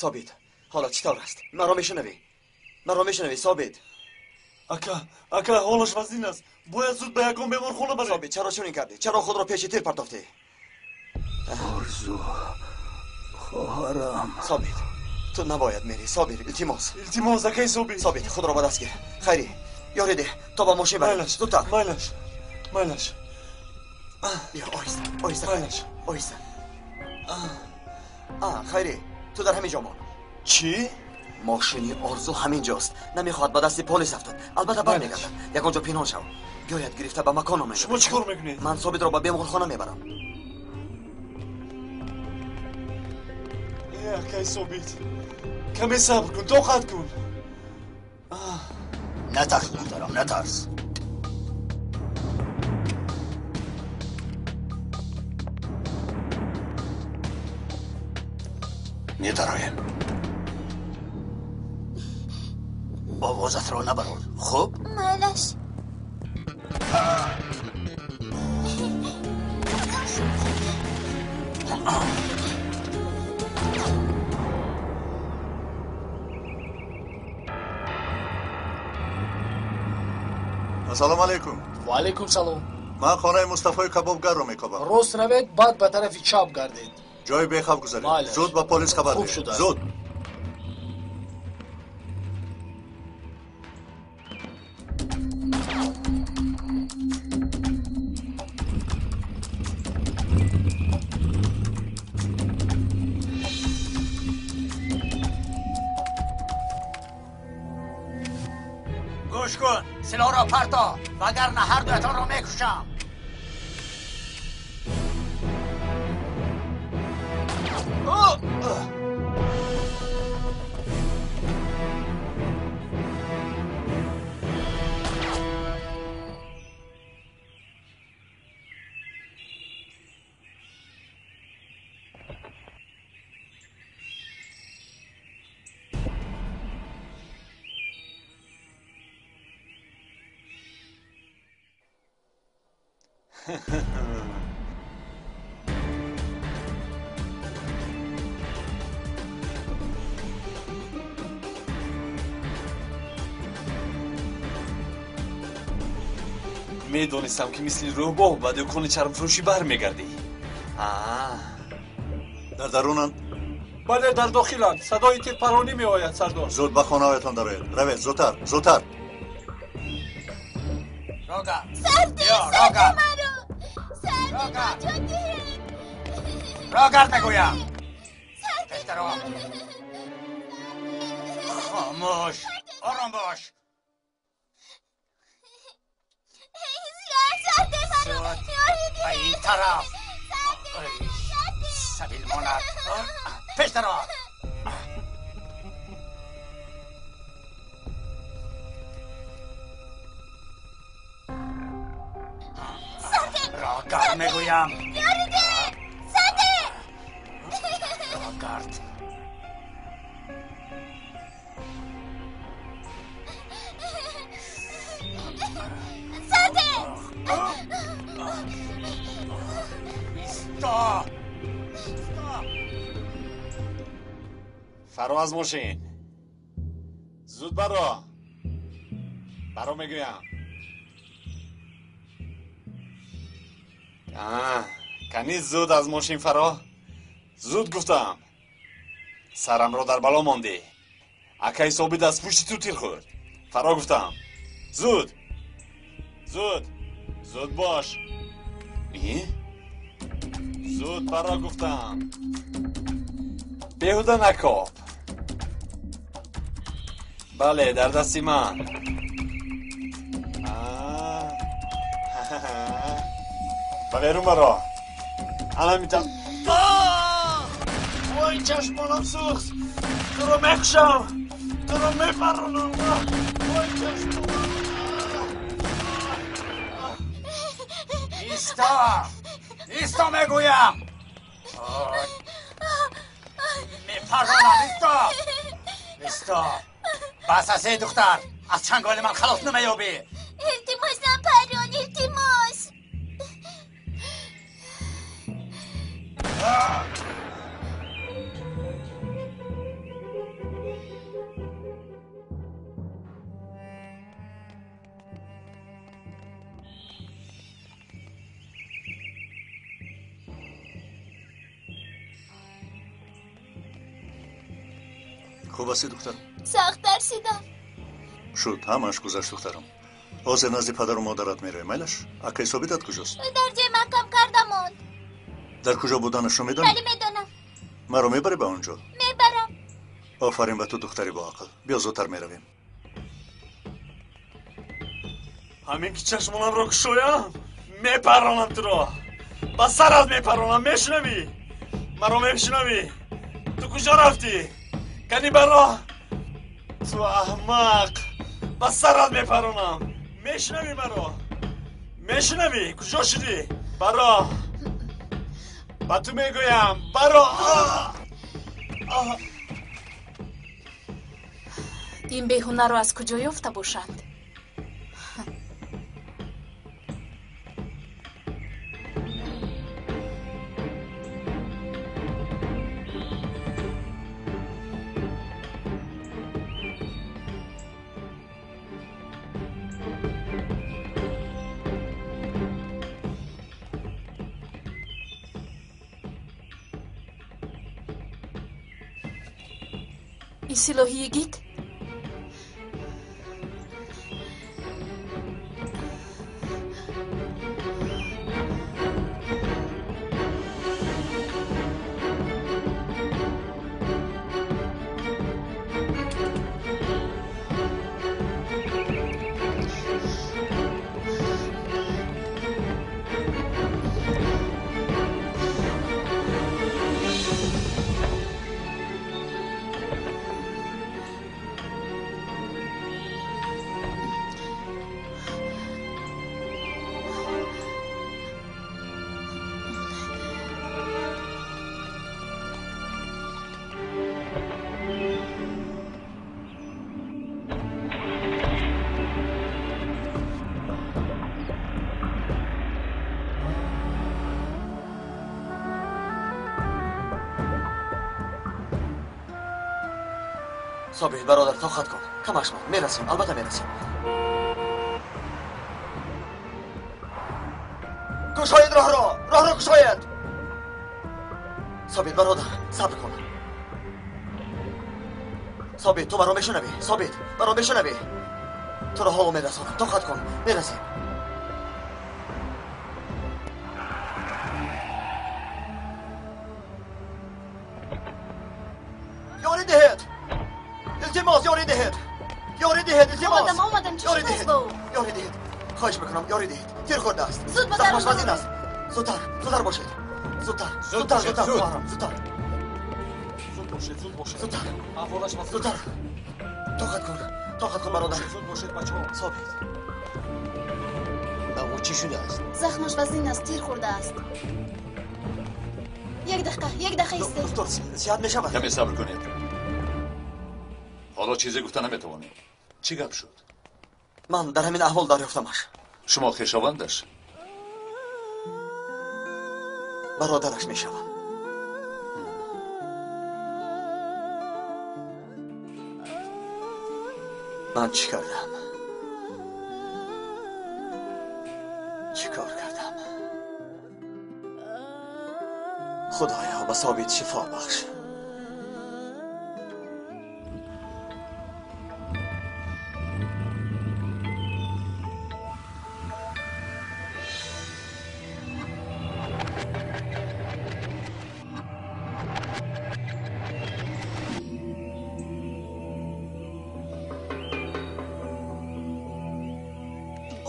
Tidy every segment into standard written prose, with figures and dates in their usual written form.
Собит, ҳолат чӣ тавр аст? Маро мешунавӣ? Маро мешунавӣ, Собит? Ака, ака, ҳолаш вазнин аст. Бояд зуд ба ягон беморхона барем. Собит, чаро чунин кардӣ? Чаро худро пеши тир партофтӣ? Орзу, хоҳарам. Собит, ту набояд мери. Собир, илтимос. Илтимос, акаи Собит. Собит, худро ба даст гир. Хайрӣ, ёрӣ деҳ, то ба мошин барем. Зудтар. Майлаш, майлаш. Биё, оҳиста, оҳиста, майлаш, оҳиста. Хайрӣ, ту дар ҳамин ҷо мон. Чӣ? Мошини Орзу ҳамин ҷост. Намехоҳад ба дасти полис афтад. Албатта бармегардад. Ягон ҷо пинҳон шав. Биёяд гирифта ба маконо мебарад. Шумо чӣ кор мекунед? Ман Собитро ба беморхона мебарам. Э, акаи Собит, каме сабр кун, тоқат кун. Натарс, духтарам, натарс. Медароем. Овозатро набарор, хуб? Майлаш. Ассалому алайкум. Ва алайкум салом. Ман хонаи Мустафои кабобгарро мекобам. Рост равед, баъд ба тарафи чап гардед. Ҷои бехавф гузаред. Зуд ба полис хабар диҳед. Зуд. Гӯш кун, силоҳро парто, вагарна ҳар дуятонро мекушам. Медонистам, ки мисли рӯбоҳ ба дукони чармфурӯшӣ бармегардӣ. Дар дарунанд? Бале, дар дохиланд. Садои тирпаронӣ меояд, сардор. Зуд ба хонаҳоятон дароед. Равед, зудтар, зудтар. Сарде, маро! Сарде, наҷот диҳед! Рогард мегӯям! Пештаро! Хомӯш! Ором бош! Ба ин тараф! Сабил монад! Пештаро! Рогард мегӯям! Рогард! Исто! Фаро аз мошин. Зуд баро. Баро мегӯям. Кани зуд аз мошин фаро. Зуд гуфтам. Сарамро дар бало мондӣ. Акаи Собит аз пушти ту тир хӯрд. Фаро гуфтам. Зуд. Зуд. Зуд бош. Зуд фаро гуфтам. Беҳуда накоб. Бале, дар дасти ман. Ба берун баро. Ана митам. Вой, чашмонам сӯхт. Туро мекушам. Туро мепаронам. Вой, чашмонам. Исто! Исто мегӯям! Мепаронам, исто! Исто! Бас аст, эй духтар! Аз чанголи ман халос намеёбӣ! Илтимос, напарон, илтимос! Хуб ҳастӣ, духтарам? Сахт тарсидам. Шуд, ҳамааш гузашт, духтарам. Ҳозир назди падару модарат меравем, майлаш? Акаи Собитат куҷост? Дар ҷои маҳкам карда монд. Дар куҷо буданашро медонӣ? Бале, медонам. Маро мебарӣ ба он ҷо? Мебарам. Офарин ба ту, духтари боақл. Биё, зудтар меравем. Ҳамин ки чашмонамро кушоям, мепаронам туро. Ба сарат мепаронам, мешунавӣ? Маро мешунавӣ? Ту куҷо рафтӣ? Кани баро? Ту аҳмақ! Ба сарат мепаронам. Мешунавӣ маро? Мешунавӣ? Куҷо шудӣ? Баро! Ба ту мегӯям, баро! Ин беҳунарро аз куҷо ёфта бошанд? Ин силоҳи йигит? Собит, бародар, тоқат кун. Камаш мон. Мерасем, албатта мерасем. Кушоед роҳро! Роҳро кушоед! Собит, бародар, сабр кун. Собит, ту маро мешунавӣ? Собит, маро мешунавӣ? Туро ҳоло мерасонам. Тоқат кун, мерасем. Ёрӣ диҳед! Илтимос, ёрӣ диҳед! Ёрӣ диҳед, илтимос! Омадам, омадам, чӣ Ёрӣ шудааст диҳед! ба ӯ? Ёрӣ диҳед! Хоҳиш мекунам, ёрӣ диҳед! Тир хӯрдааст! Зуд ба Захмаш дарун вазин аст! Зудтар, зудтар бошед! Зудтар, зудтар, бошед, зудтар, зуд. хоҳарам, зудтар, Зуд бошед, зуд бошед. Зудтар, Аҳволаш вазин. зудтар! Тоқат кун, тоқат кун, бародар! Зуд бошед, бачаҳо. Собит! Ба ӯ чӣ шудааст? Захмаш вазнин аст, тир хӯрдааст. Як дақиқа, як дақиқа истед. Доктор, сиҳат мешавад? Каме сабр кунед. Ҳоло чизе гуфта наметавонем. Чӣ гап шуд? Ман дар ҳамин аҳвол дарёфтамаш. Шумо хешовандаш? Бародараш мешавам. Ман чӣ кардам? Чӣ кор кардам? Худоё, ба Собит шифо бахш.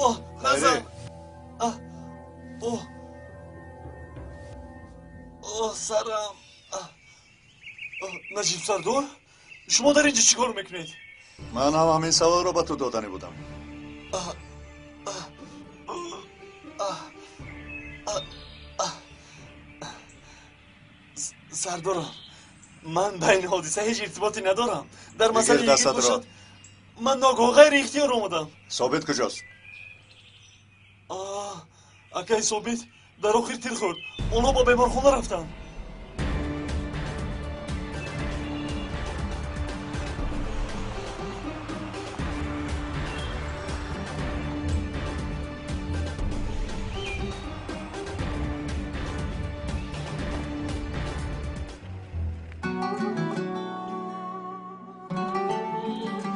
Оҳ, назар! Оҳ, оҳ, оҳ, сарам! Оҳ, Наҷиб сардор, шумо дар инҷо чӣ кор мекунед? Ман ҳам ҳамин саволро ба ту доданӣ будам. Сардорам, ман ба ин ҳодиса ҳеҷ иртиботе надорам. Дар Бигир масъалаи йигит дастатро. бошад, ман ногоҳ ғайри ихтиёр омадам. Собит куҷост? Оҳ, акаи Собит дар охир тир хӯрд. Онҳо ба беморхона рафтанд.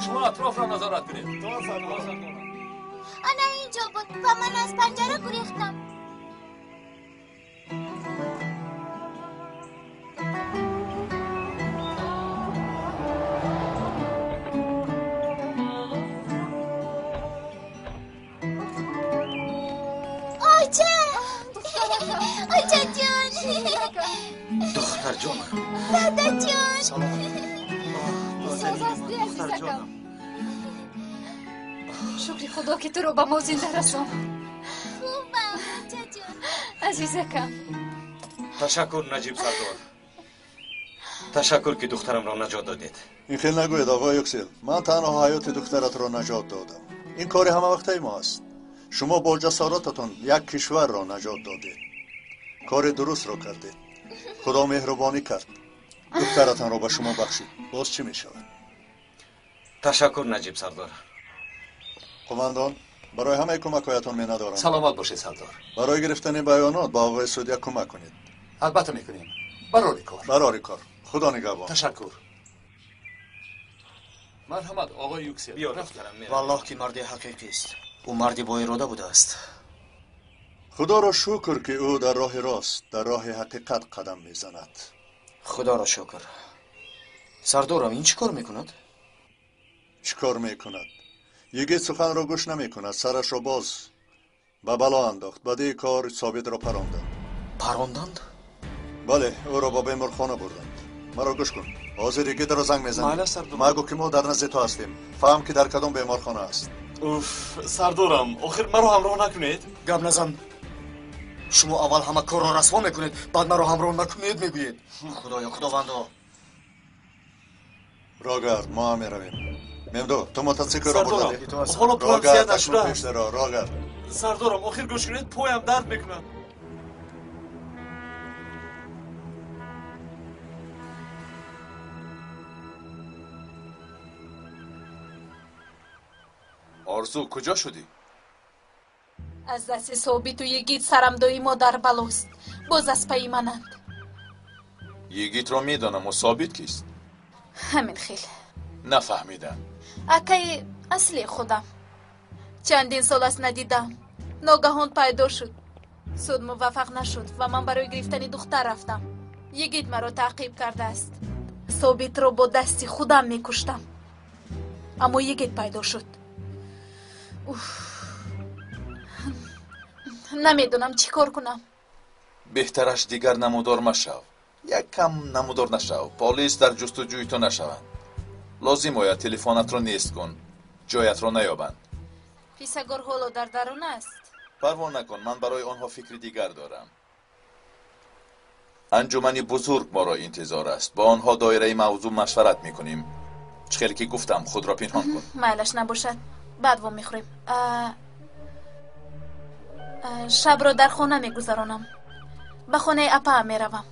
Шумо атрофро назорат кунед. Ана инҷо буд ва ман аз панҷара гурехтам. Оча! Очаҷон! Духтарҷонам! Дадаҷон! Салом. Соз ҳастӣ, азизакам? Шукри Худо, ки туро ба мо зинда расонд. Хубам, очаҷон. Азизакам. Ташаккур, Наҷиб сардор. Ташаккур, ки духтарамро наҷот додед. Ин хел нагӯед, оғои Юксел. Ман танҳо ҳаёти духтаратро наҷот додам. Ин кори ҳамавақтаи мо аст. Шумо бо ҷасорататон як кишварро наҷот додед. Кори дурустро кардед. Худо меҳрубонӣ кард. Духтаратонро ба шумо бахшид. Боз чӣ мешавад? Ташаккур, Наҷиб сардор. Қумандон, барои ҳамаи кӯмакҳоятон миннатдорам. Саломат бошед, сардор. Барои гирифтани баёнот ба оғои судья кӯмак кунед. Албатта мекунем. Барори кор. Барори кор. Худо нигаҳбон. Ташаккур. Марҳамат, оғои Юксел. Биё, духтарам. Валлоҳ, ки марди ҳақиқист. Ӯ марди боирода будааст. Худоро шукр, ки ӯ дар роҳи рост, дар роҳи ҳақиқат қадам мезанад. Худоро шукр. Сардорам, ин чӣ кор мекунад? Чӣ кор мекунад? Йигит суханро гӯш намекунад, сарашро боз ба бало андохт. Баъди кор Собитро паронданд. Паронданд? Бале, ӯро ба беморхона бурданд. Маро гӯш кун. Ҳозир йигитро занг мезанем. Магӯ, ки мо дар назди ту ҳастем. Фаҳм, ки дар кадом беморхона аст. Уф, сардорам, охир маро ҳамроҳ накунед. Гап назан. Шумо аввал ҳама корро расво мекунед, баъд маро ҳамроҳ накунед мегӯед. Худоё, худовандо. Рогард, мо ҳам меравем. Мемдо, ту мотоциклро бурдадӣ? Ҳоло поям сиҳат нашудааст. Пештаро, рогард. Сардорам, охир гӯш кунед, поям дард мекунад. Орзу, куҷо шудӣ? Аз дасти Собиту Йигит сарам доимо дар балост. Боз аз пайи мананд. Йигитро медонам, ӯ Собит кист? Ҳамин хел. Нафаҳмидам. Акаи асли худам. Чандин сол аст надидам. Ногаҳон пайдо шуд. Суд муваффақ нашуд ва ман барои гирифтани духтар рафтам. Йигит маро таъқиб кардааст. Собитро бо дасти худам мекуштам. Аммо Йигит пайдо шуд. Уф. Намедонам чӣ кор кунам. Беҳтараш дигар намудор машав. Як кам намудор нашав. Полис дар ҷустуҷӯи ту нашаванд. Лозим ояд телефонатро нест кун. Ҷоятро наёбанд. Писагор ҳоло дар дарун аст. Парво накун, ман барои онҳо фикри дигар дорам. Анҷумани бузург моро интизор аст. Бо онҳо доираи мавзӯъ машварат мекунем. Чӣ хеле ки гуфтам, худро пинҳон кун. Майлаш набошад. Баъд вомехӯрем. Шабро дар хона мегузаронам. Ба хонаи апаам меравам.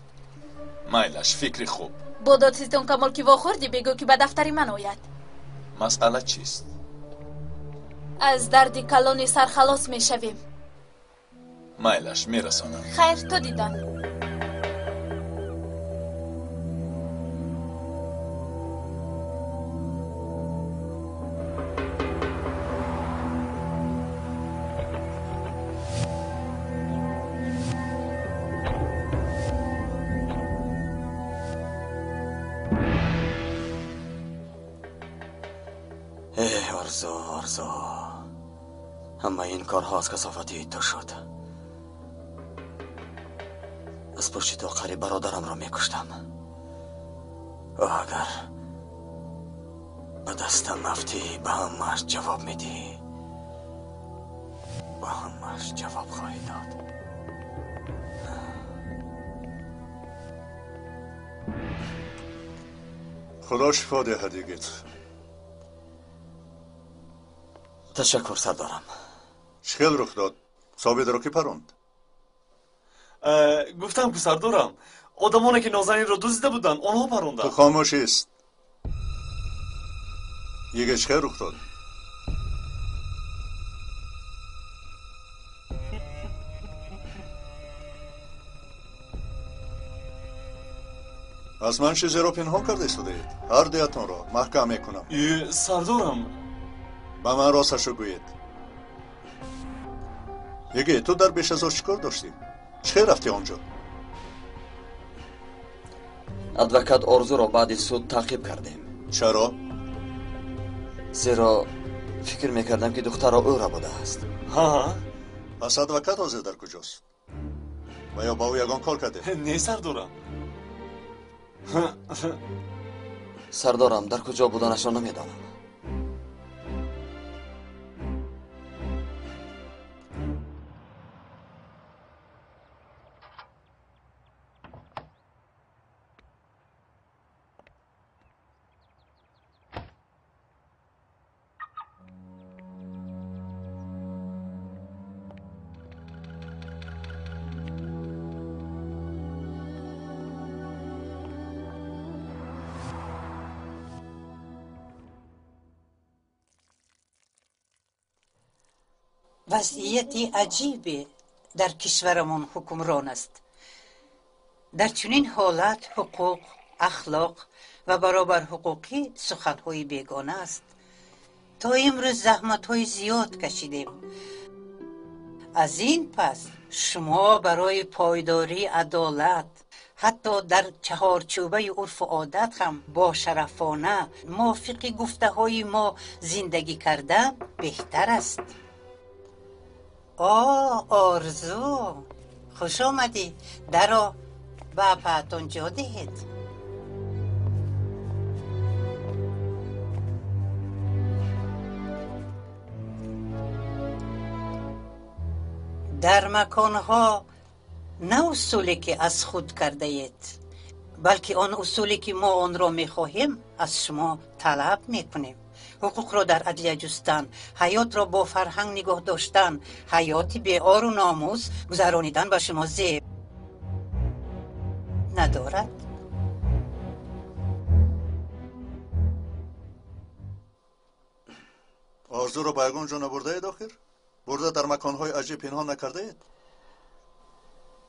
Майлаш, фикри хуб. Бо додситон Камол ки вохӯрдӣ, бигӯ, ки ба дафтари ман ояд. Масъала чист? Аз дарди калони сар халос мешавем. Майлаш, мерасонам. Хайр, то дидан. Орзу, Орзу, ҳамаи ин корҳо аз касофати ту шуд. Аз пушти ту қариб бародарамро мекуштам. Агар ба дастам афтӣ, ба ҳамааш ҷавоб медиҳӣ. Ба ҳамааш ҷавоб хоҳӣ дод. Худо шифо диҳад, йигит. Ташаккур, сардорам. Чӣ хел рух дод? Собитро кӣ паронд? Гуфтам ку, сардорам, одамоне ки Нозанинро дуздида буданд, онҳо паронданд. Ту хомӯш ист. Йигит, чӣ хел рух дод? Аз ман чизеро пинҳон карда истодаед? Ҳар дуятонро маҳкам мекунам. Сардорам, ба ман росташро гӯед. Еге, ту дар Бешазор чӣ кор доштӣ? Чӣ хел рафтӣ он ҷо? Адвокат Орзуро баъди суд таъқиб кардем. Чаро? Зеро фикр мекардам, ки духтарро ӯ рабудааст. Ҳа. Пас адвокат ҳозир дар куҷост? Ва ё ба ӯ ягон кор кардед? Не, сардорам. Сардорам, дар куҷо буданашро намедонам. Вазъияти аҷибе дар кишварамон ҳукмрон аст. Дар чунин ҳолат ҳуқуқ, ахлоқ ва баробарҳуқуқӣ суханҳои бегона аст. То имрӯз заҳматҳои зиёд кашидем. Аз ин пас шумо барои пойдории адолат ҳатто дар чаҳорчӯбаи урфу одат ҳам бошарафона мувофиқи гуфтаҳои мо зиндагӣ кардан беҳтар аст. О, Орзу, хуш омадӣ. Даро ба апаатон ҷо диҳед. Дар маконҳо на усуле ки аз худ кардаед, балки он усуле ки мо онро мехоҳем аз шумо талаб мекунем. Ҳуқуқро дар адлия ҷустан, ҳаётро бо фарҳанг нигоҳ доштан, ҳаёти беору номус гузаронидан ба шумо зеб надорад. Орзуро ба ягон ҷо набурдаед охир? Бурда дар маконҳои аҷиб пинҳон накардаед?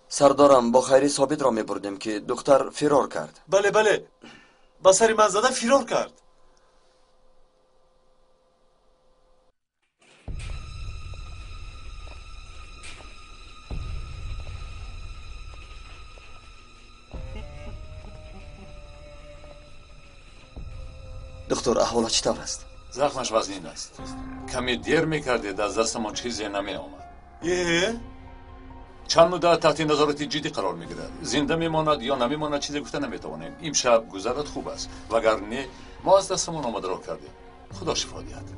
Сардорам, бо Хайри Собитро мебурдем, ки духтар фирор кард. Бале, бале, ба сари ман зада фирор кард. Доктор, аҳволат чӣ тавр аст? Захмаш вазнин аст. Каме дер мекардед, аз дастамон чизе намеомад. Е? Чанд муддат таҳти назорати ҷиддӣ қарор мегирад. Зинда мемонад ё намемонад, чизе гуфта наметавонем. Имшаб гузарат хуб аст, вагар не, мо аз дастамон омадаро кардем. Худо шифо диҳад.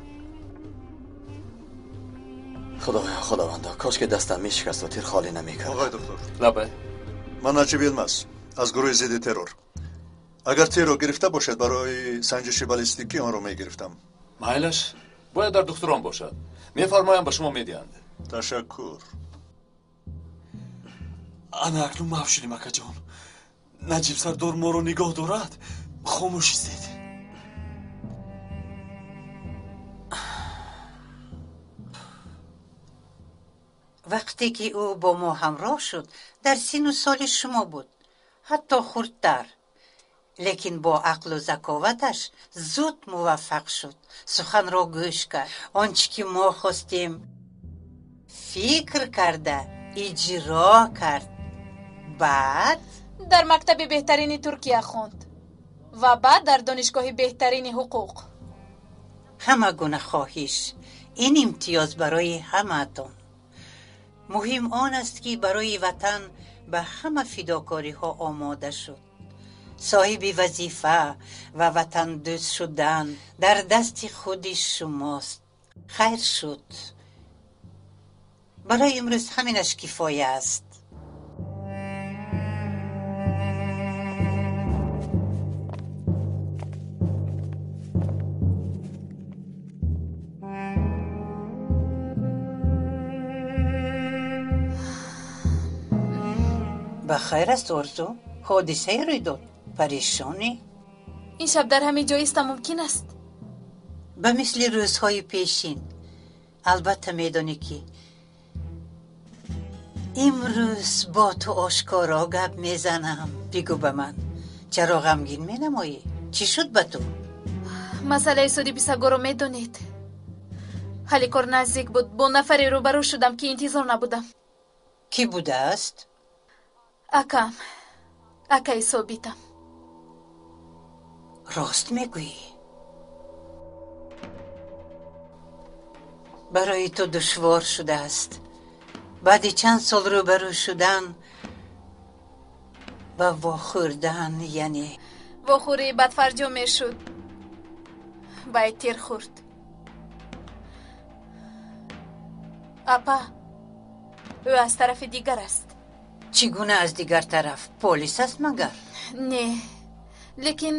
Худоё, худовандо, кош ки дастам мешикасту тир холӣ намекард. Оғои доктор. Лабай. Ман Наҷиб Йилмаз аз гурӯҳи зидди террор. Агар тирро гирифта бошед, барои санҷиши баллистикӣ онро мегирифтам. Майлаш, бояд дар духтурон бошад. Мефармоям, ба шумо медиҳанд. Ташаккур. Ана акнун маҳв шудем, акаҷон. Наҷиб сардор моро нигоҳ дорад. Хомӯш истед. Вақте ки ӯ бо мо ҳамроҳ шуд, дар сину соли шумо буд, ҳатто хурдтар. Лекин бо ақлу заковаташ зуд муваффақ шуд. Суханро гӯш кард. Он чӣ ки мо хостем фикр карда иҷро кард. Баъд дар мактаби беҳтарини Туркия хонд ва баъд дар донишгоҳи беҳтарини ҳуқуқ. Ҳама гуна хоҳиш. Ин имтиёз барои ҳамаатон. Муҳим он аст, ки барои ватан ба ҳама фидокориҳо омода шуд. Соҳиби вазифа ва ватандӯст шудан дар дасти худи шумост. Хайр шуд. Барои имрӯз ҳаминаш кифоя аст. Ба хайр аст, Орзу? Ҳодисае рӯй дод? Парешонӣ? Ин шаб дар ҳамин ҷо истам мумкин аст? Ба мисли рӯзҳои пешин. Албатта медонӣ, ки имрӯз бо ту ошкоро гап мезанам. Бигӯ ба ман, Чаро ғамгин менамоӣ? Чӣ шуд ба ту? Масъалаи суди Писагоро медонед. Ҳалли кор наздик буд. Бо нафаре рӯбарӯ шудам, ки интизор набудам. Кӣ будааст? Акам. Акаи Собитам. Рост мегӯӣ? Барои ту душвор шудааст. Баъди чанд сол рӯбарӯ шудан ва вохӯрдан, яъне вохӯрии бадфарҷом мешуд. Вай тир хӯрд. Апа, ӯ аз тарафи дигар аст. Чӣ гуна аз дигар тараф? Полис аст магар? Не, лекин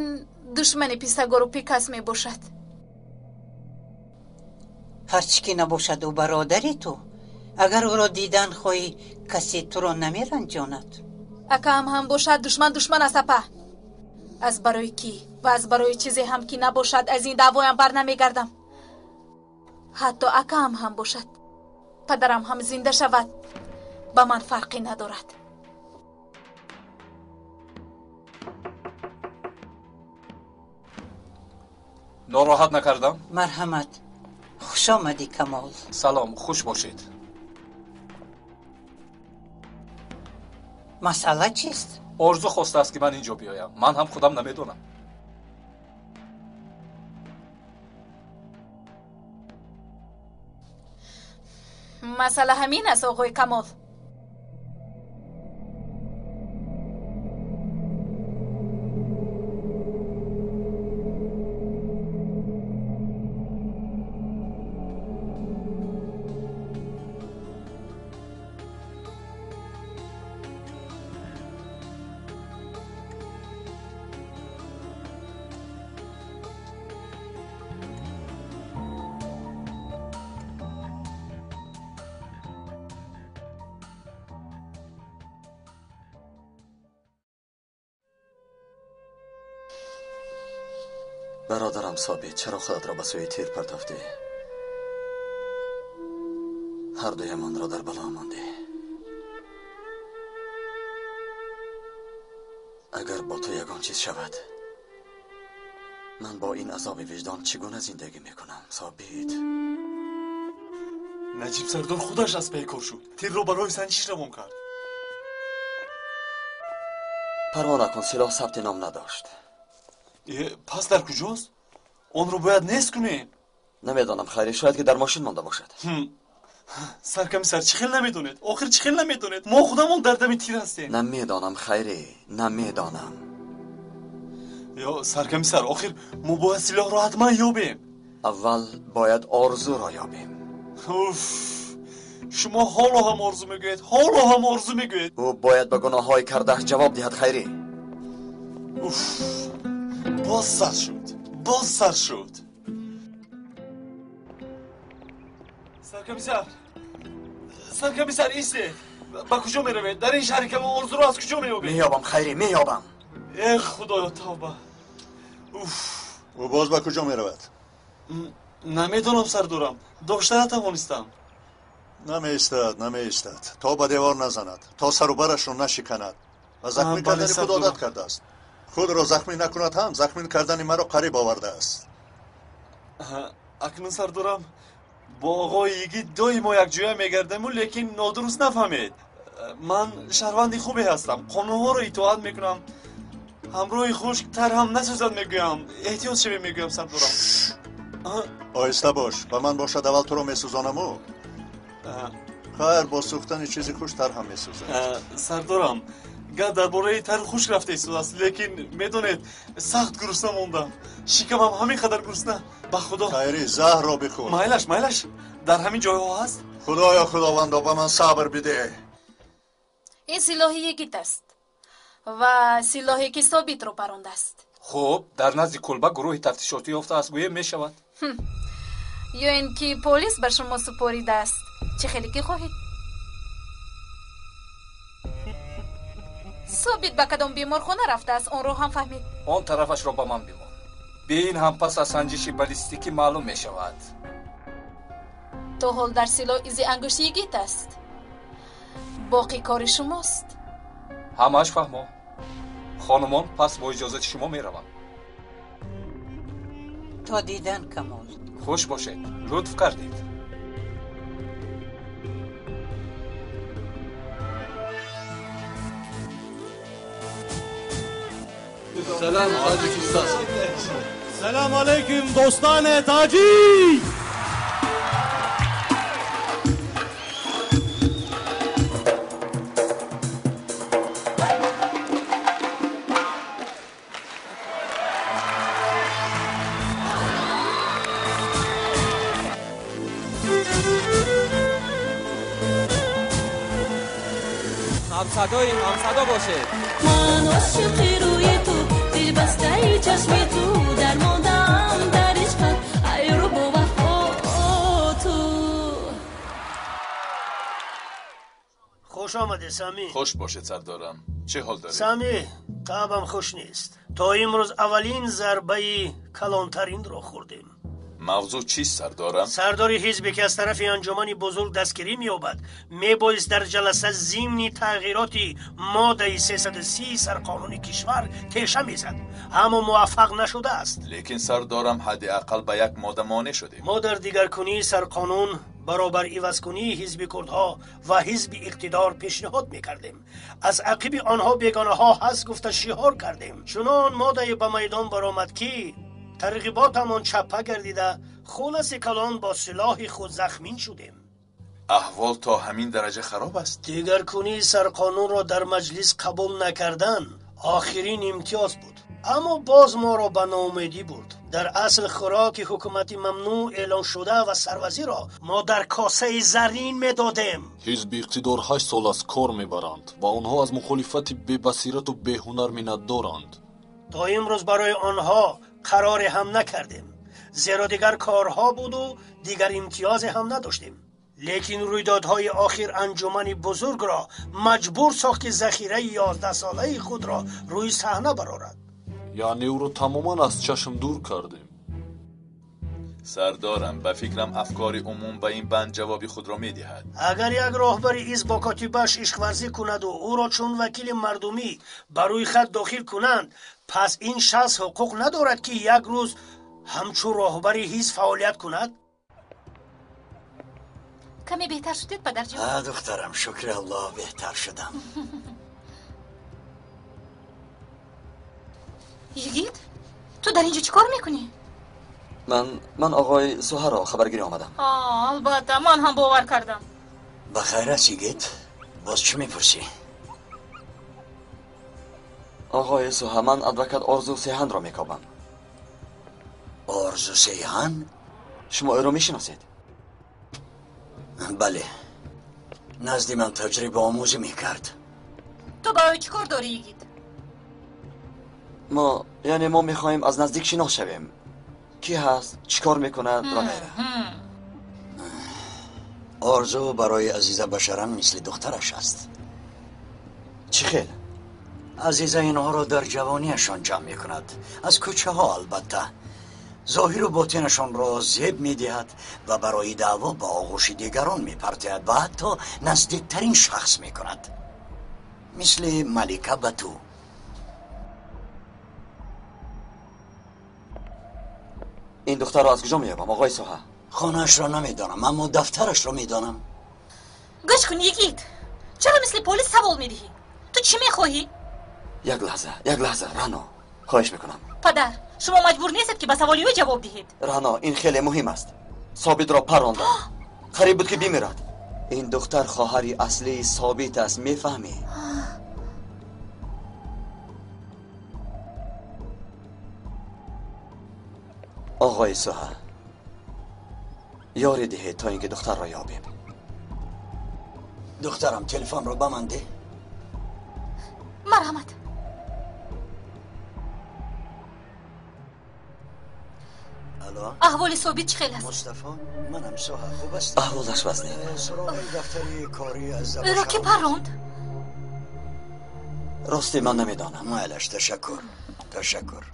душмани Писагору Пикас мебошад. Ҳарчӣ ки набошад, ӯ бародари ту. Агар ӯро дидан хоҳӣ, касе туро намеранҷонад. Акаам ҳам бошад, душман душман аст, апа. Аз барои кӣ ва аз барои чизе ҳам ки набошад, аз ин даъвоям бар намегардам. Ҳатто акаам ҳам бошад, падарам ҳам зинда шавад, ба ман фарқе надорад. Нороҳат накардам? Марҳамат, хушомадӣ, Камол. Салом, хуш бошед. Масъала чист? Орзу хостааст, ки ман инҷо биёям. Ман ҳам худам намедонам. Масъала ҳамин аст, оғои Камол. Бародарам Собит, чаро худатро ба сӯи тир партофтӣ? Ҳар дуямонро дар бало мондӣ. Агар бо ту ягон чиз шавад, ман бо ин азоби виҷдон чӣ гуна зиндагӣ мекунам, Собит? Наҷиб сардор худаш аз пай кор шуд. Тирро барои санҷиш равон кард. Парво накун, силоҳ сабти ном надошт. Пас дар куҷост? Онро бояд нест кунем. Намедонам, хайри, шояд ки дар мошин монда бошад. Саркомиссар, чӣ хел намедонед? Охир чӣ хел намедонед? Мо худамон дар дами тир ҳастем. Намедонам, хайри, намедонам. Ё саркомиссар, охир мо бояд силоҳро ҳатман ёбем. Аввал бояд орзуро ёбем. Уф, шумо ҳоло ҳам орзу мегӯед, ҳоло ҳам орзу мегӯед. Ӯ бояд ба гуноҳҳои кардааш ҷавоб диҳад, хайри. Уф, боз сар шуд, боз сар шуд. Саркомиссар, саркомиссар, истед. Ба куҷо меравед? Дар ин шаҳри калон орзуро аз куҷо меёбед? Меёбам, хайри, меёбам. Э, худоё, тавба. Уф. Ӯ боз ба куҷо меравад? Намедонам, сардорам. Дошта натавонистам. Намеистад, намеистад. То ба девор назанад, то сару барашро нашиканад. Ба захмӣ кардани худ одат кардааст. Худро захмӣ накунад ҳам, захмӣ кардани маро қариб овардааст. Акнун, сардорам, бо оғои йигит доимо якҷоя мегардему, лекин нодуруст нафаҳмед. Ман шаҳрванди хубе ҳастам, қонунҳоро итоат мекунам. Ҳамроҳи хушк тар ҳам насӯзад мегӯям. Эҳтиёт шавед мегӯям, сардорам. Оҳиста бош, ба ман бошад аввал туро месӯзонаму. Хайр, бо сӯхтани чизи хуш тар ҳам месӯзад. Сардорам, гап дар бораи тари хушк рафта истодааст, лекин медонед, сахт гурусна мондам. Шикамам ҳамин қадар гурусна, ба худо. Хайри, заҳрро бихӯр. Майлаш, майлаш, дар ҳамин ҷойҳо ҳаст? Худоё, худовандо, ба ман сабр бидеҳ. Ин силоҳи йигит аст ва силоҳе ки Собитро парондааст. Хуб, дар назди кулба гурӯҳи тафтишотӣ ёфтааст, гӯем мешавад. Ё ин ки полис ба шумо супоридааст. Чӣ хеле ки хоҳед. Собит ба кадом беморхона рафтааст, онро ҳам фаҳмед. Он тарафашро ба ман бимон. Бе ин ҳам пас аз санҷиши баллистикӣ маълум мешавад. То ҳол дар силоҳ изи ангушти йигит аст. Боқӣ кори шумост. Ҳамааш фаҳмо. Хонумон, пас бо иҷозати шумо меравам. То дидан, Камол. Хуш бошед, лутф кардед. Selam Tacikistan. Selam aleyküm dostane Tacik. ҳамсадои ҳамсадо бошед. Ман ошиқи рӯи ту, дилбастаи чашми ту, дармондаам дар ишқат, ай рӯ вафо ту. Хуш омадӣ, Самӣ. Хуш бошед, сардорам. Чӣ ҳол доред? Самӣ, табам хуш нест. То имрӯз аввалин зарбаи калонтаринро хӯрдем. Мавзӯъ чист, сардорам? Сардори ҳизбе ки аз тарафи анҷумани бузург дастгирӣ меёбад, мебоист дар ҷаласа зимни тағйироти моддаи 330 сарқонуни кишвар теша мезад, аммо муваффақ нашудааст. Лекин сардорам, ҳадди ақал ба як модда монеъ шудем. Мо дар дигаркунии сарқонун баробар ивазкунии ҳизби курдҳо ва ҳизби иқтидор пешниҳод мекардем. Аз ақиби онҳо бегонаҳо ҳаст гуфта шиҳор кардем. Чунон моддае ба майдон баромад ки тарғиботамон чаппа гардида, хуласи калон бо силоҳи худ захмин шудем. Аҳвол то ҳамин дараҷа хароб аст? Дигаркунии сарқонунро дар маҷлис қабул накардан охирин имтиёз буд, аммо боз моро ба ноумедӣ бурд. Дар асл хӯроки ҳукумати мамнӯъ эълон шуда ва сарвазирро мо дар косаи заррин медодем. Ҳизби иқтидор 8 сол аст кор мебаранд ва онҳо аз мухолифати бебасирату беҳунар миннатдоранд. То имрӯз барои онҳо қароре ҳам накардем, зеро дигар корҳо буду дигар имтиёзе ҳам надоштем. Лекин рӯйдодҳои охир анҷумани бузургро маҷбур сохт ки захираи 11-солаи худро рӯи саҳна барорад. Яъне ӯро тамоман аз чашм дур кардем. Сардорам, ба фикрам афкори умум ба ин банд ҷавоби худро медиҳад. Агар як роҳбари ҳизб бо котибаш ишқварзӣ кунаду ӯро чун вакили мардумӣ ба рӯи хат дохил кунанд, пас ин шахс ҳуқуқ надорад ки як рӯз ҳамчун роҳбари ҳизб фаъолият кунад? Каме беҳтар шудед, падарҷон? Духтарам, шукри Аллоҳ, беҳтар шудам. Йигит, ту дар инҷо чӣ кор мекунӣ? Ман оғои Суҳаро хабаргирӣ омадам. Албатта, ман ҳам бовар кардам. Ба хайр аст, Йигит? Боз чӣ мепурсӣ? Оғои Суҳа, ман адвокат Орзу Сеҳанро мекобам. Орзу Сеҳан? Шумо ӯро мешиносед? Бале, назди ман таҷрибаомӯзӣ мекард. Ту ба ӯ чӣ кор дорӣ, Йигит? Яъне мо мехоҳем аз наздик шинос шавем. Ки ҳаст, чӣ кор мекунад ва ғайра. Орзу барои Азиза Башаран мисли духтараш аст. Чӣ хел? Азиза инҳоро дар ҷавониашон ҷамъ мекунад. Аз кӯчаҳо албатта. Зоҳиру ботинашонро зеб медиҳад ва барои даъво ба оғӯши дигарон мепартояд ва ҳатто наздиктарин шахс мекунад. Мисли Малика ба ту. Ин духтарро аз куҷо меёбам, оғои Соҳа? Хонаашро намедонам, аммо дафтарашро медонам. Гӯш кун, Йигит, чаро мисли полис савол медиҳӣ? Ту чӣ мехоҳӣ? Як лаҳза, як лаҳза, Рано, хоҳиш мекунам. Падар, шумо маҷбур нестед ки ба саволи ӯ ҷавоб диҳед. Рано, ин хеле муҳим аст. Собитро парондам. Қариб буд ки бимирад. Ин духтар хоҳари аслии Собит аст, мефаҳмӣ? Оғои Суҳа, ёрӣ диҳед то ин ки духтарро ёбем. Духтарам, телефонро ба ман деҳ. Марҳамат. Алло. Аҳволи Собит чӣ хел аст? Мустафо, манам Суҳа, хуб аст? Аҳволаш вазнин. Суроғи дафтари корӣ аз Ӯро кӣ парронд? Рости ман намедонам. Майлаш, ташаккур, ташаккур.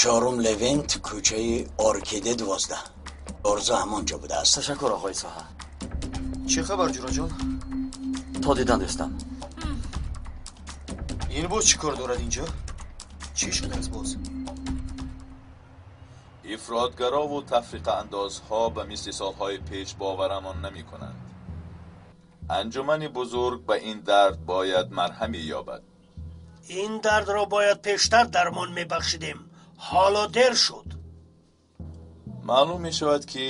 Чорум Левент, кӯчаи Оркиде 12. Орзу ҳамон ҷо будааст. Ташаккур, оғои Соҳа. Чӣ хабар, ҷураҷон? То дидан, дӯстам. Ин боз чӣ кор дорад инҷо? Чӣ шудааст боз? Ифротгарову тафриқаандозҳо ба мисли солҳои пеш боварамон намекунанд. Анҷумани бузург ба ин дард бояд марҳаме ёбад. Ин дардро бояд пештар дармон мебахшидем. Ҳоло дер шуд. Маълум мешавад, ки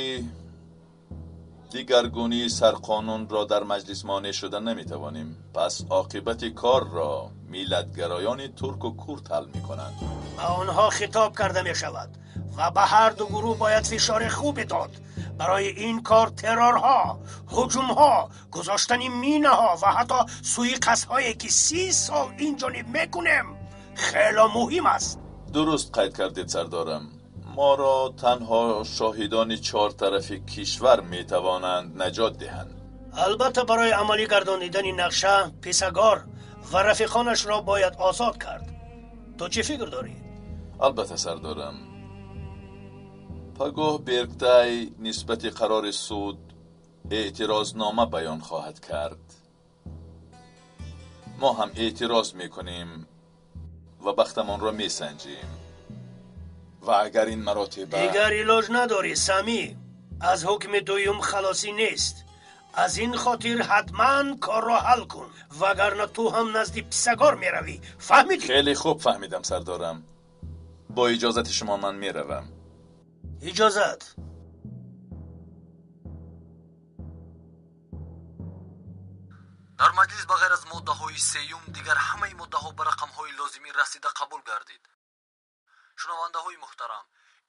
дигаргунии сарқонунро дар маҷлис монеъ шуда наметавонем. Пас оқибати корро миллатгароёни турку курд ҳал мекунанд. Ба онҳо хитоб карда мешавад ва ба ҳар ду гурӯҳ бояд фишори хубе дод. Барои ин кор террорҳо, ҳуҷумҳо, гузоштани минаҳо ва ҳатто суиқасдҳое ки 30 сол ин ҷониб мекунем хело муҳим аст. Дуруст қайд кардед, сардорам. Моро танҳо шоҳидони чор тарафи кишвар метавонанд наҷот диҳанд. Албатта, барои амалӣ гардонидани нақша Писагор ва рафиқонашро бояд озод кард. Ту чӣ фикр дорӣ? Албатта, сардорам. Пагоҳ Берктай нисбати қарори суд эътирознома баён хоҳад кард. Мо ҳам эътироз мекунем ва бахтамонро месанҷем. Ва агар ин маротиба дигар илоҷ надорӣ, Самӣ. Аз ҳукми дуюм халосӣ нест. Аз ин хотир ҳатман корро ҳал кун, вагарна ту ҳам назди Писагор меравӣ. Фаҳмидӣ? Хеле хуб фаҳмидам, сардорам. Бо иҷозати шумо ман меравам. Иҷозат. Дар маҷлис ба ғайр аз моддаҳои сеюм дигар ҳамаи моддаҳо ба рақамҳои лозимӣ расида қабул гардид. Шунавандаҳои муҳтарам,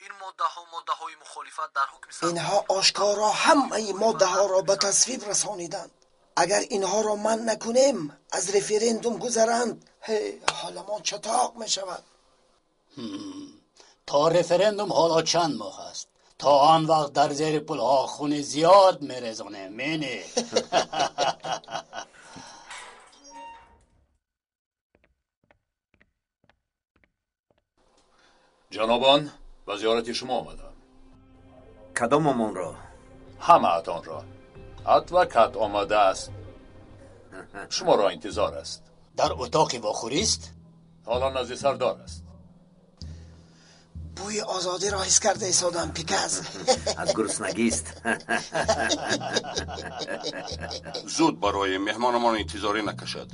ин моддаҳо моддаҳои мухолифат дар ҳукми инҳо ошкоро ҳамаи моддаҳоро ба тасвиб расониданд. Агар инҳоро манъ накунем, аз референдум гузаранд, ҳоламон чатоқ мешавад. То референдум ҳоло чанд моҳ аст. То он вақт дар зери пулҳо хуни зиёд мерезонем. Мене. Ҷанобон, ба зиёрати шумо омадам. Кадомамонро? Ҳамаатонро. Адвокат омадааст. Шуморо интизор аст. Дар утоқи вохӯрист? Ҳоло назди сардор аст. Бӯи озодиро ҳис карда истодам, Пиказ. Аз гуруснагист. Зуд барои меҳмонамон интизорӣ накашад.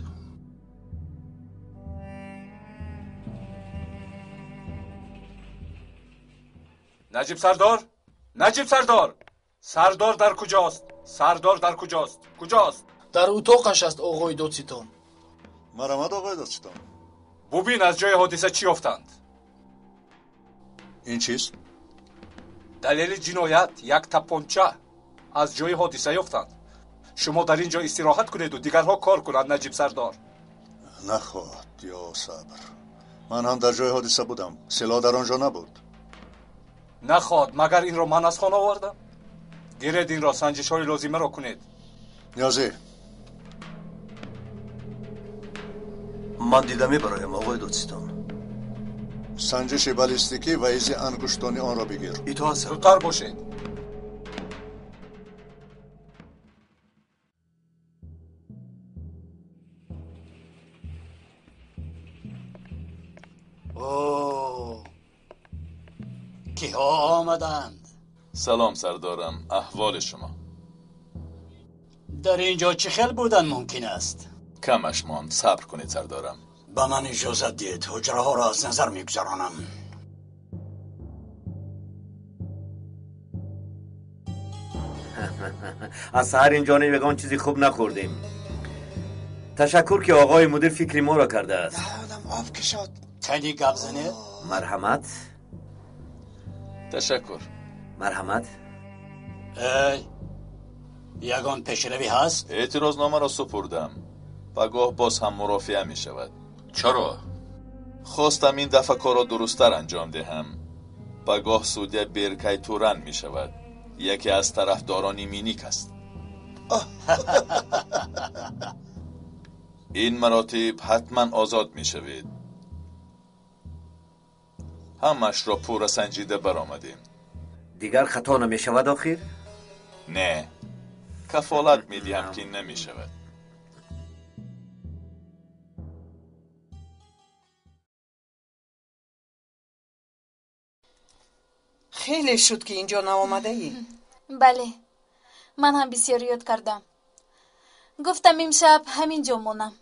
Наҷиб сардор? Наҷиб сардор! Сардор дар куҷост? Сардор дар куҷост? Куҷост? Дар утоқаш аст, оғои додситон. Марамад, оғои додситон. Бубин, аз ҷои ҳодиса чӣ ёфтанд? Ин чист? Далели ҷиноят як тапонча аз ҷои ҳодиса ёфтанд. Шумо дар ин ҷо истироҳат кунеду дигарҳо кор кунанд, Наҷиб сардор. Нахоҳад, ё сабр. Ман ҳам дар ҷои ҳодиса будам. Силоҳ дар он ҷо набуд. Нахоҳад, магар инро ман аз хона овардам? Гиред инро, санҷишҳои лозимаро кунед. Ниёзӣ. Ман дида мебароям, оғои додситон. Санҷиши баллистикӣ ва изи ангуштони онро бигир. Итоат, сардор. Зудтар бошед. Киҳо омаданд? Салом, сардорам. Аҳволи шумо? Дар ин ҷо чӣ хел будан мумкин аст? Камаш монд. Сабр кунед, сардорам. Ба ман иҷозат диҳед, ҳуҷраҳоро аз назар мегузаронам. Аз саҳар ин ҷониб ягон чизи хуб нахӯрдем. Ташаккур, ки оғои мудир фикри моро кардааст. Даҳонам об кашод. Кани гап занед? Марҳамат. Ташаккур. Марҳамат. Эй, ягон пешравӣ ҳаст? Эътирозномаро супурдам. Пагоҳ боз ҳам мурофиа мешавад. Чаро? Хостам ин дафъа корро дурусттар анҷом диҳам. Пагоҳ судя Беркай Туран мешавад. Яке аз тарафдорони Миник аст. Ин маротиб ҳатман озод мешавед. Ҳамашро пурра санҷида баромадем. Дигар хато намешавад охир? Не, кафолат медиҳам, ки намешавад. Хеле шуд, ки инҷо наомадаӣ. Бале, ман ҳам бисёр ёд кардам. Гуфтам, имшаб ҳамин ҷо монам.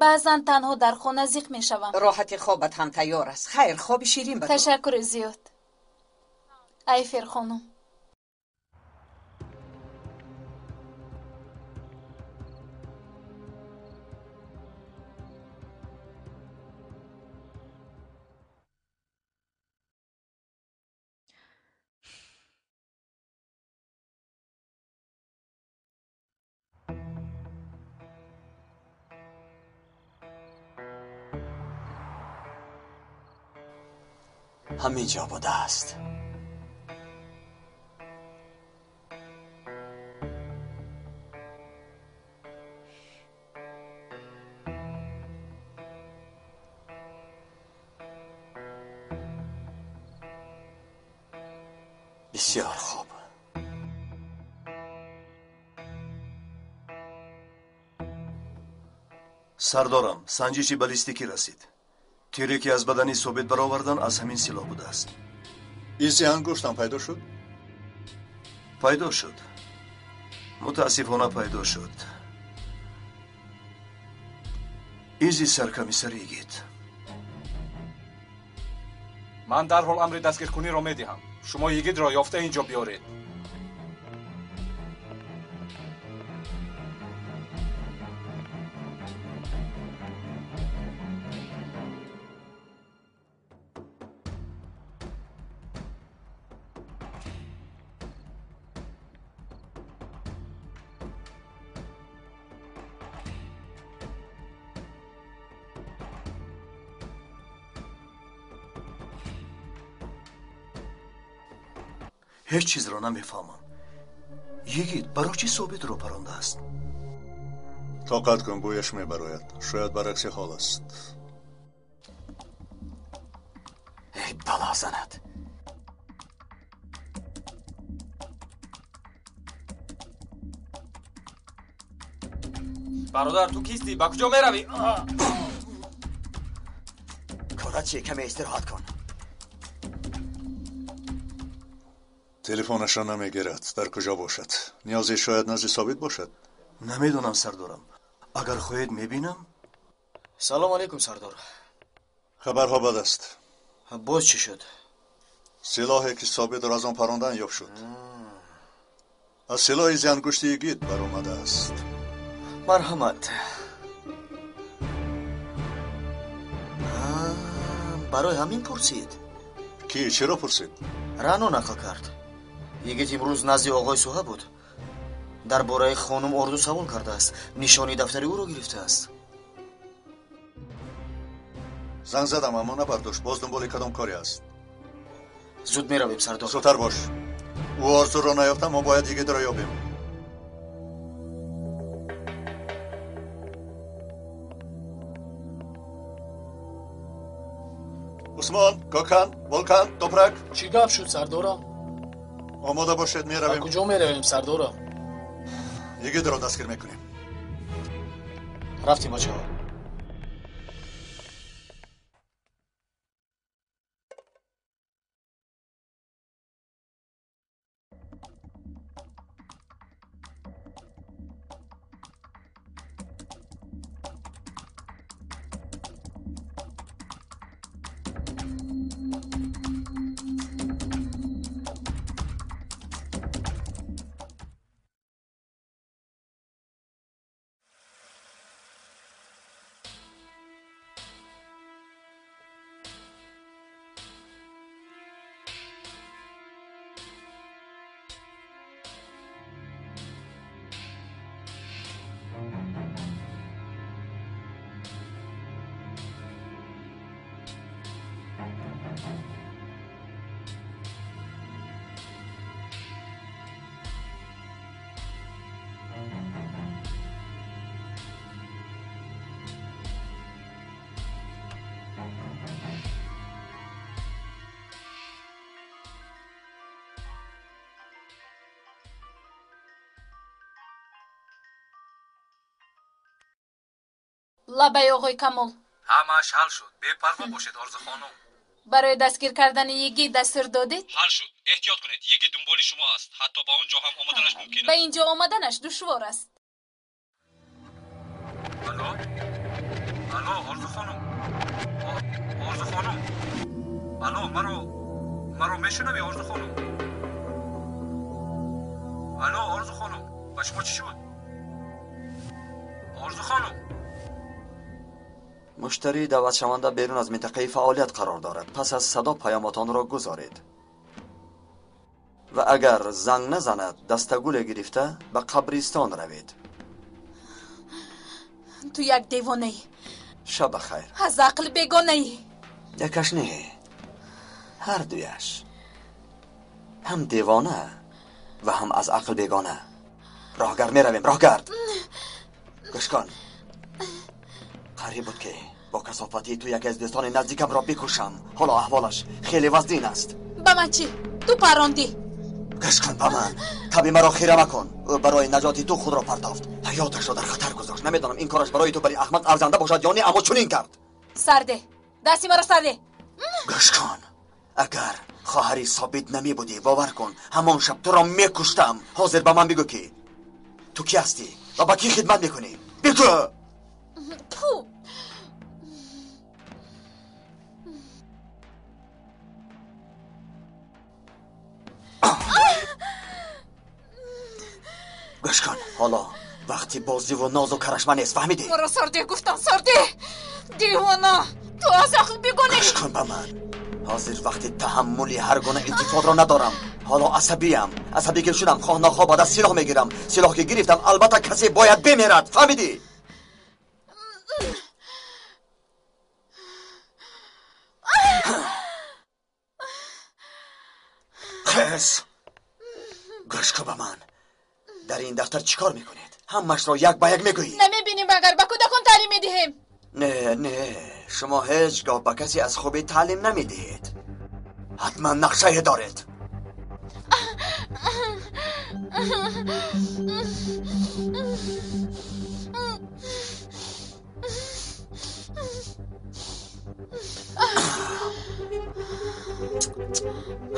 Баъзан танҳо дар хона зиқ мешавам. Роҳати хобат ҳам тайёр аст. Хайр, хоби ширин ба ту. Ташаккури зиёд, Айфер хонум. ҳамин ҷо будааст. Бисёр хуб. Сардорам, санҷиши баллистикӣ расид. Тире, ки аз бадани Собит баровардан, аз ҳамин силоҳ будааст. Изи ангуштам пайдо шуд? Пайдо шуд, мутаассифона пайдо шуд. Изи саркомиссар Йигит. Ман дарҳол амри дастгиркуниро медиҳам. Шумо Йигитро ёфта инҷо биёред. Ҳеҷ чизро намефаҳмам. Йигит барои чӣ Собитро парондааст? Тоқат кун, бӯяш мебарояд. Шояд баръакси ҳол аст. Эй, бало занад! Бародар, ту кистӣ? Ба куҷо меравӣ? Корат чи? Каме истироҳат кун. Телефонашро намегирад. Дар куҷо бошад? Ниёзе шояд назди Собит бошад? Намедонам, сардорам. Агар хоҳед, мебинам. Салом алейкум, сардор. Хабарҳо бад аст. Боз чӣ шуд? Силоҳе, ки Собитро аз он парондан, ёфт шуд. Аз силоҳи зиангушти Йигит баромадааст. Марҳамат. Барои ҳамин пурсид? Ки чиро пурсид? Рано нақл кард. Йигит имрӯз назди оғои Суҳа буд. Дар бораи хонум Орзу савол кардааст. Нишони дафтари ӯро гирифтааст. Занг задам, аммо набардошт. Боз дунболи кадом коре аст? Зуд меравем, сардор. Зудтар бош. Ӯ Орзуро наёфта, мо бояд Йигитро ёбем. Усмон, Гокан, Волкан, Топрак. Чӣ гап шуд, сардорам? Омода бошед, меравем. Ба куҷо меравем, сардорам? Йигитро дастгир мекунем. Рафтем, бачаҳо. Лабай, оғои Камол. Ҳамааш ҳал шуд. Бепарво бошед, Орзу хонум. Барои дастгир кардани Йигит дастур додед? Ҳал шуд. Эҳтиёт кунед, Йигит дунболи шумо аст. Ҳатто ба он ҷо ҳам омаданаш мумкин аст. Ба ин ҷо омаданаш душвор аст. Алло? Алло, Орзу хонум. Орзу хонум. Алло, маро мешунавӣ, Орзу хонум? Алло, Орзу хонум, ба шумо чӣ шуд? Орзу хонум. Муштарии даъватшаванда берун аз минтақаи фаъолият қарор дорад. Пас аз садо паёмотонро гузоред ва агар занг назанад, дастагуле гирифта ба қабристон равед. Ту як девонаӣ. Шаб бахайр. Аз ақл бегонаӣ. Якаш не, ҳар дуяш ҳам девона ва ҳам аз ақл бегона. Роҳгард меравем, роҳгард. Гӯш кун, қариб буд ки бо касофати ту яке аз дӯстони наздикамро бикушам. Ҳоло аҳволаш хеле вазнин аст. Ба ман чӣ? Ту парондӣ. Гӯш кун ба ман, таби маро хира макун. Ӯ барои наҷоти ту худро партофт, ҳаёташро дар хатар гузошт. Намедонам ин кораш барои ту бари аҳмақ арзанда бошад ё не, аммо чунин кард. Сарде, дасти маро сарде. Гӯш кун, агар хоҳари Собит намебудӣ, бовар кун, ҳамон шаб туро мекуштам. Ҳозир ба ман бигӯ ки ту кӣ ҳастӣ ва ба кӣ хидмат мекунӣ. Бигӯ. Ту гӯш кун, ҳоло вақти бозиву нозу карашма нест, фаҳмидӣ? Маро сарде гуфтам, сарде. Девона, ту аз ақл бегонаӣ. Гӯш кун ба ман, ҳозир вақти таҳаммули ҳар гуна илтифотро надорам. Ҳоло асабиям. Асабӣ ки шудам, хоҳ нохоҳ ба даст силоҳ мегирам. Силоҳ ки гирифтам, албатта касе бояд бимирад, фаҳмидӣ? Қис, гӯш кун ба ман, дар ин дафтар чӣ кор мекунед? Ҳамашро як ба як мегӯӣ. Намебинем агар ба кӯдакон таълим медиҳем. Не, не, шумо ҳеҷ гоҳ ба касе аз хубӣ таълим намедиҳед. Ҳатман нақшае доред.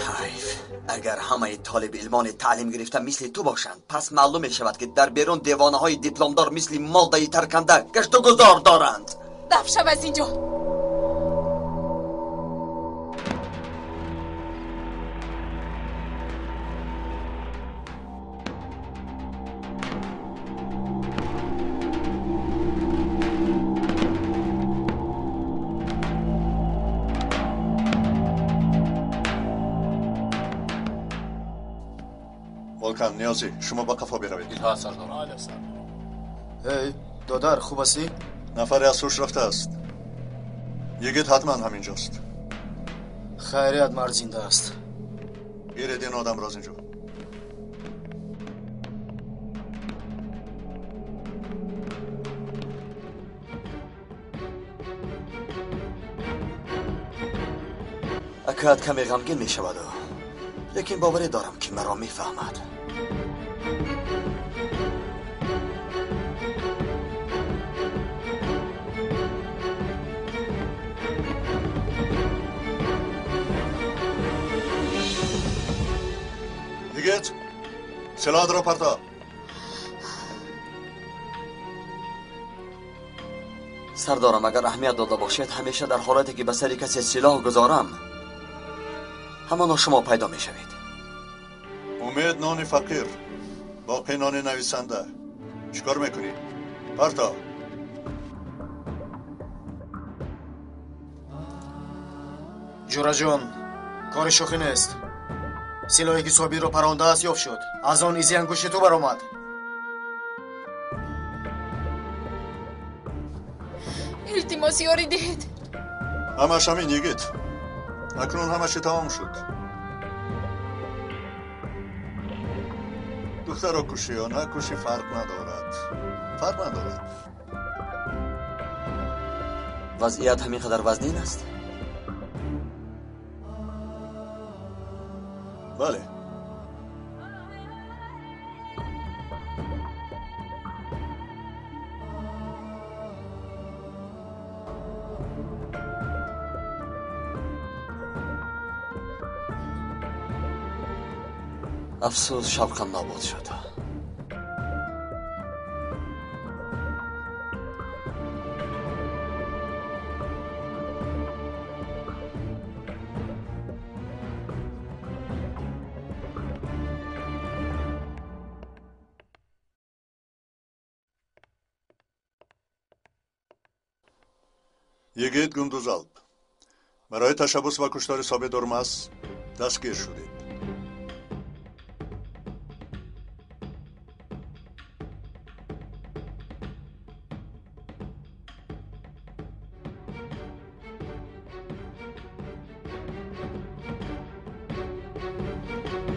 Ҳайф, агар ҳамаи толиби илмони таълим гирифта мисли ту бошанд, пас маълум мешавад ки дар берун девонаҳои дипломдор мисли моддаи тарканда гаштугузор доранд. Даф шав аз ин ҷо. Волкан, Ниёзӣ, шумо ба қафо биравед. Итоат, сардор. Бале, сардор. Эй, додар, хуб ҳастӣ? Нафаре аз ҳуш рафтааст. Йигит ҳатман ҳаминҷост. Хайрият, мард зинда аст. Гиред ин одамро аз инҷо. Акаат каме ғамгин мешаваду, лекин боварӣ дорам ки маро мефаҳмад. Йигит, силоҳатро парто. Сардорам, агар аҳамият дода бошед, ҳамеша дар ҳолате ки ба сари касе силоҳ гузорам, ҳамоно шумо пайдо мешавед. Умед нони фақир, боқӣ нони нависанда. Чӣ кор мекунӣ? Парто. Ҷураҷон, кори шӯхӣ нест. Силоҳе ки Собирро парондааст ёфт шуд. Аз он изи ангушти ту баромад. Илтимос, ёрӣ диҳед. Ҳамаш ҳамин, йигит. Акнун ҳама чӣ тамом шуд. Духтарро кушӣ ё накушӣ фарқ надорад. Фарқ надорад. Вазъият ҳамин қадар вазнин аст? Бале. Афсӯс, шавқам нобуд шуд. Йигит Гундузалп, барои ташаббус ва куштори Собит Урмаз дастгир шудед.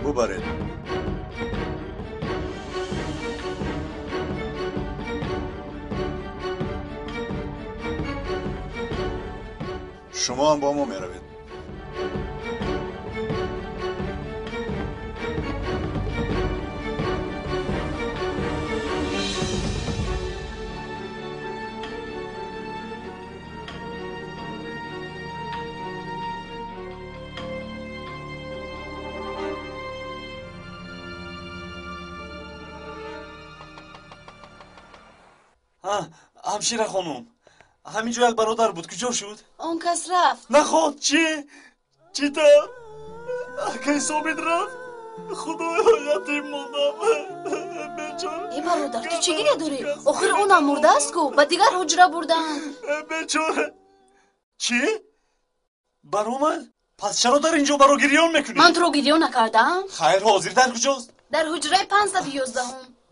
Бубаред. Шумо ҳам бо мо меравед. Ҳамшира хонум, ҳамин ҷо як бародар буд, куҷо шуд? Он кас рафт. Наход, чӣ? Чӣ тавр? Акай Собит рафт? Худоё, ятим мондам. Бечора. Э бародар, ту чӣ гиря дорӣ? Охир ӯ намурдааст ку, ба дигар ҳуҷра бурдаанд. Бечора. Чӣ? Баромад? Пас чаро дар ин ҷо маро гирён мекунӣ? Ман туро гирён накардаам. Хайр, ҳозир дар куҷост? Дар ҳуҷраи 511-ум.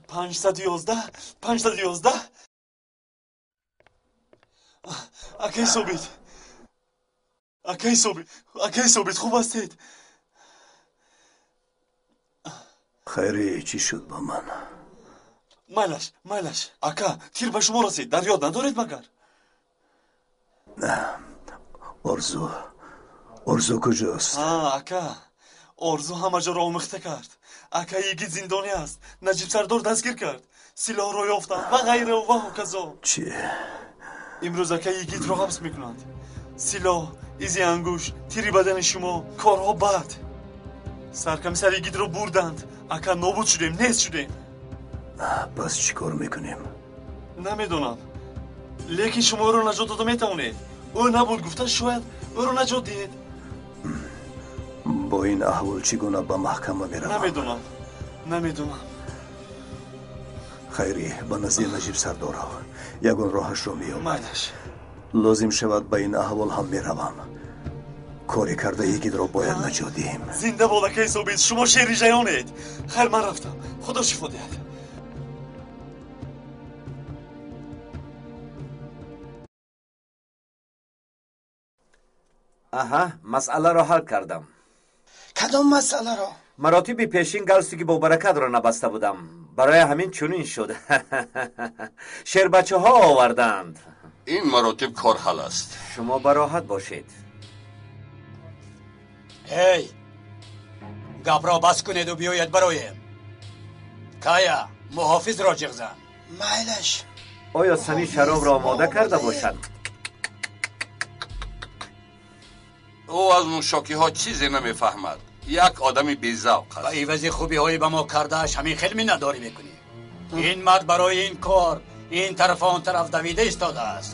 511? 511? Акай Собит, акай Собит, акай Собит, хуб ҳастед? Хайре, чӣ шуд ба ман? Майлаш, майлаш, ака, тир ба шумо расид, дар ёд надоред магар? Орзу, Орзу куҷост? Ака, Орзу ҳама ҷоро омехта кард. Ака Йигит зиндонӣ аст, Наҷиб сардор дастгир кард, силоҳро ёфтанд ва ғайра ва ҳоказо. Чӣ? Имрӯз ака Йигитро ҳабс мекунанд. Силоҳ, изи ангуш, тири бадани шумо, корҳо бад. Саркамисар Йигитро бурданд. Ака, нобуд шудем, нест шудем. Пас чӣ кор мекунем? Намедонам, лекин шумо ӯро наҷот дода метавонед. Ӯ набуд гуфта, шояд ӯро наҷот диҳед. Бо ин аҳвол чӣ гуна ба маҳкама меравам? Намедонам, намедонам. Хайрӣ, ба назди Наҷиб сардоров ягон роҳашро меёбад. Майлаш. Лозим шавад, ба ин аҳвол ҳам меравам. Коре карда Йигитро бояд наҷот диҳем. Зинда бод, акай Собит, шумо шери ҷаёнед. Хайр, ман рафтам, худо шифо диҳад. Аҳа, масъаларо ҳал кардам. Кадом масъаларо? Маротиби пешин галстуки бобаракатро набаста будам, барои ҳамин чунин шуд. Шербачаҳо оварданд. Ин маротиб кор ҳал аст. Шумо бароҳат бошед. Эй, гапро бас кунеду биёед бароем. Кая, муҳофизро ҷиғ зан. Майлаш. Оё сами шаробро омода карда бошад? Ӯ аз нӯшокиҳо чизе намефаҳмад. Як одами безавқ аст. Ба ивази хубиҳои ба мо кардааш ҳамин хел миннатдорӣ мекунӣ. Ин мард барои ин кор ин тараф он тараф давида истодааст.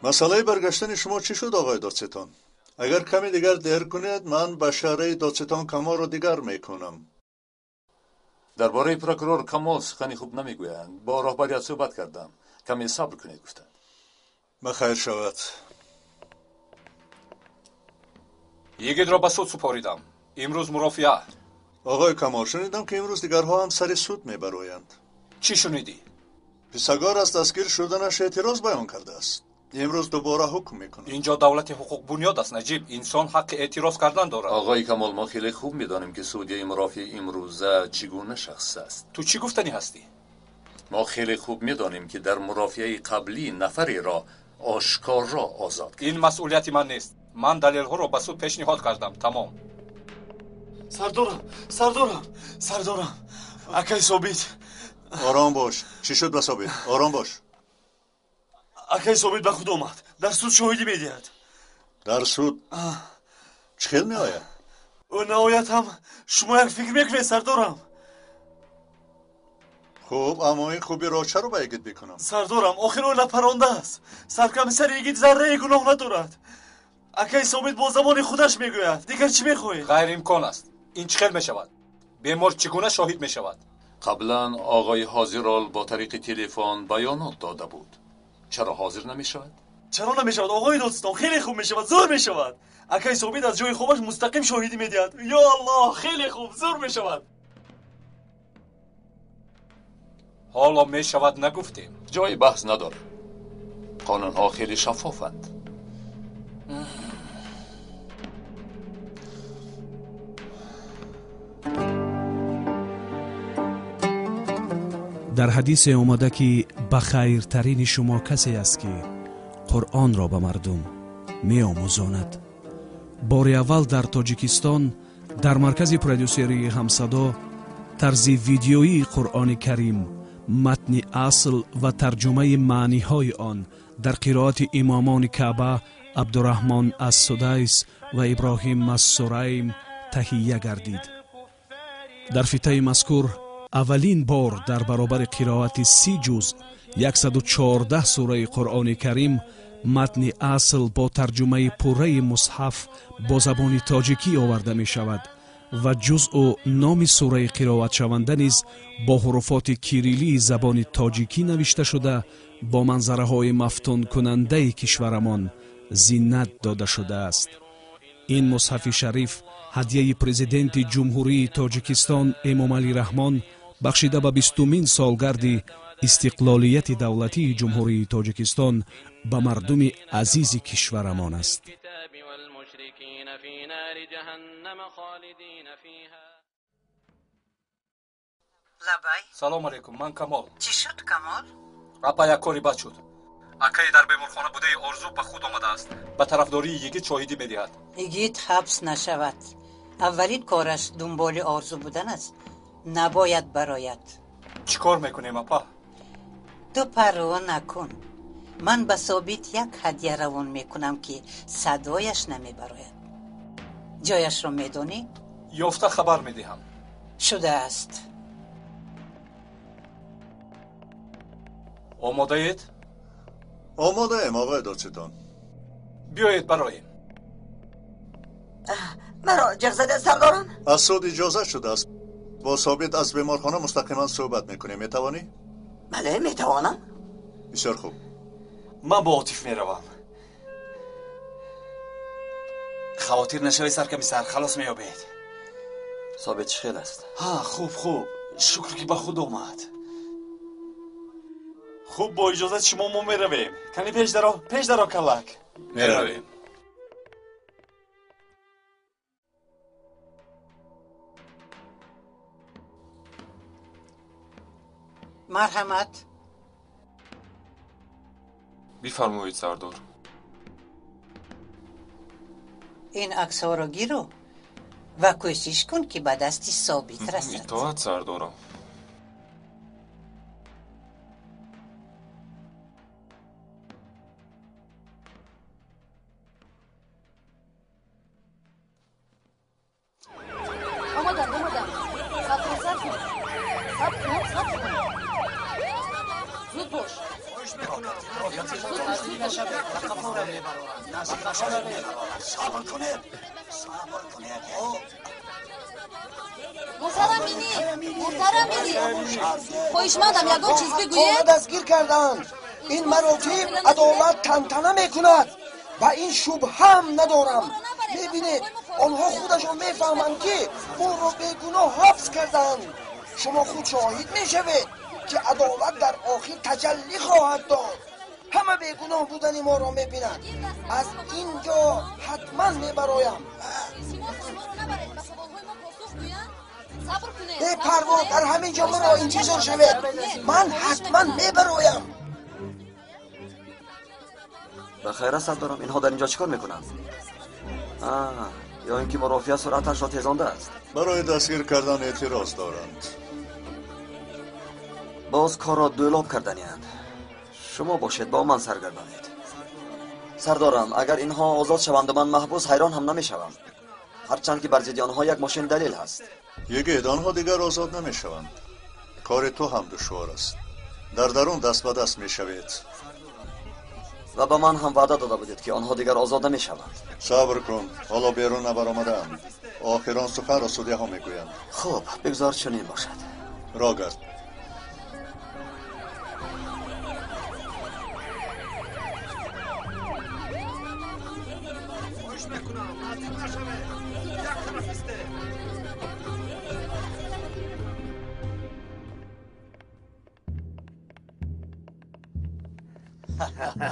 Масъалаи баргаштани шумо чӣ шуд, оғои додситон? Агар каме дигар дер кунед, ман башараи додситон Камолро дигар мекунам. Дар бораи прокурор Камол сухани хуб намегӯянд. Бо роҳбарият суҳбат кардам. Каме сабр кунед, гуфтанд. Ба хайр шавад. Йигитро ба суд супоридам. Имрӯз мурофиа. Оғои Камол, шунидам, ки имрӯз дигарҳо ҳам сари суд мебароянд. Чӣ шунидӣ? Писагор аз дастгир шуданаш эътироз баён кардааст. Имрӯз дубора ҳукм мекунад. Инҷо давлати ҳуқуқбунёд аст, Наҷиб. Инсон ҳаққи эътироз кардан дорад. Оғои Камол, мо хеле хуб медонем, ки судяи мурофиа имрӯза чӣ гуна шахс аст. Ту чӣ гуфтанӣ ҳастӣ? Мо хеле хуб медонем, ки дар мурофиаи қаблӣ нафареро ошкоро озод кард. Ин масъулияти ман нест. Ман далелҳоро ба суд пешниҳод кардам. Тамом. Сардорам, сардорам, сардорам, акай Собит. Ором бош. Чӣ шуд ба Собит? Ором бош. Акай Собит ба худ омад. Дар суд шоҳидӣ медиҳад. Дар суд? Чӣ хел меояд? Ӯ наояд ҳам шумо як фикр мекунед, сардорам. Хуб, аммо ин хубиро чаро ба Йигит бикунам? Сардорам, охир ӯ напарондааст. Саркомиссар Йигит зарраи гуноҳ надорад. Акаи Собит бо забони худаш мегӯяд. Дигар чӣ мехоҳед? Ғайриимкон аст. Ин чӣ хел мешавад? Бемор чӣ гуна шоҳид мешавад? Қаблан оғои ҳозирол бо тариқи телефон баёнот дода буд. Чаро ҳозир намешавад? Чаро намешавад, оғои додстон? Хеле хуб мешавад, зур мешавад. Акаи Собит аз ҷои хобаш мустақим шоҳидӣ медиҳад. Ё Аллоҳ, хеле хуб, зур мешавад. Ҳоло мешавад нагуфтем. Ҷои баҳс надорад. Қонунҳо хеле шаффофанд. Дар ҳадисе омада ки ба хайртарини шумо касе аст ки Қуръонро ба мардум меомӯзонад. Бори аввал дар Тоҷикистон дар маркази продюсерии Ҳамсадо тарзи видеоии Қуръони Карим, матни асл ва тарҷумаи маъниҳои он дар қироати имомони Каъба Абдураҳмон ас-Судайс ва Иброҳим ас-Сурайм таҳия гардид. Дар фитаи мазкур аввалин бор дар баробари қироати 30 ҷузъ 114 сураи Қуръони Карим матни асл бо тарҷумаи пурраи мусҳаф бо забони тоҷикӣ оварда мешавад ва ҷузъу номи сураи қироатшаванда низ бо ҳуруфоти кириллии забони тоҷикӣ навишта шуда бо манзараҳои мафтункунандаи кишварамон зинат дода шудааст. Ин мусҳафи шариф ҳадияи президенти Ҷумҳурии Тоҷикистон Эмомалӣ Раҳмон бахшида ба 20-умин солгарди истиқлолияти давлатии Ҷумҳурии Тоҷикистон ба мардуми азизи кишварамон аст. Лабай. Салом алейкум, ман Камол. Чӣ шуд, Камол? Апа, як кори бад шуд. Акаи дар беморхона будаи Орзу ба худ омадааст. Ба тарафдории Йигит шоҳидӣ медиҳад. Йигит ҳабс нашавад. Аввалин кораш дунболи Орзу будан аст. Набояд барояд. Чӣ кор мекунем, апа? Ту парво накун. Ман ба Собит як ҳадя равон мекунам, ки садояш намебарояд. Ҷояшро медонӣ? Ёфта хабар медиҳам. Шудааст. Омодаед? Омодаем, оғои додситон. Биёед бароем. Маро ҷеғ зада, сардорам? Аз суд иҷоза шудааст. Бо Собит аз беморхона мустақиман суҳбат мекунем. Метавонӣ? Бале, метавонам. Бисёр хуб. Ман бо Отиф меравам. Хавотир нашавед, саркомиссар, халос меёбед. Собит чӣ хел аст? Ҳа, хуб, хуб. Шукр ки ба худ омад. Хуб, бо иҷозати шумо мо меравем. Кани пеш даро, пеш даро, калак. Меравем. Марҳамат. Бифармоед, сардор. Ин аксҳоро гиру ва кӯшиш кун, ки ба дасти Собит расад. Итоат, сардорам. Омадам, омадам. Сабр кун, сабр кун. Сабр кун, сабр кун. Зуд бош. Сабр кунед, сабр кунед. Муҳтарам миллӣ, муҳтарам миллӣ, хоҳишмандам ягон чиз бигӯед. Ора дастгир карданд. Ин маротиб адолат тантана мекунад ва ин шубҳаам надорам. Мебинед, онҳо худашон мефаҳманд, ки моро бегуноҳ ҳабс карданд. Шумо худ шоҳид мешавед, ки адолат дар охир таҷаллӣ хоҳад дод. Ҳама бегуноҳ будани моро мебинад. Аз ин ҷо ҳатман мебароям. Бепарво, дар ҳамин ҷо маро интизор шавед. Ман ҳатман мебароям. Ба хайр аст, сардорам. Инҳо дар ин ҷо чӣ кор мекунанд? Ё ин ки мурофиа суръаташро тезондааст? Барои дастгир кардан эътироз доранд. Боз корро дӯлоб карданианд. Шумо бошед, бо ман саргардонед. Сардорам, агар инҳо озод шаванду ман маҳбус, ҳайрон ҳам намешавам. Ҳарчанд ки бар зидди онҳо як мошин далел ҳаст. Йигит, онҳо дигар озод намешаванд. Кори ту ҳам душвор аст. Дар дарун даст ба даст мешавед. Ва ба ман ҳам ваъда дода будед, ки онҳо дигар озод намешаванд. Сабр кун, ҳоло берун набаромадаанд. Охирон суханро судяҳо мегӯянд. Хуб, бигзор чунин бошад. Роҳ гард.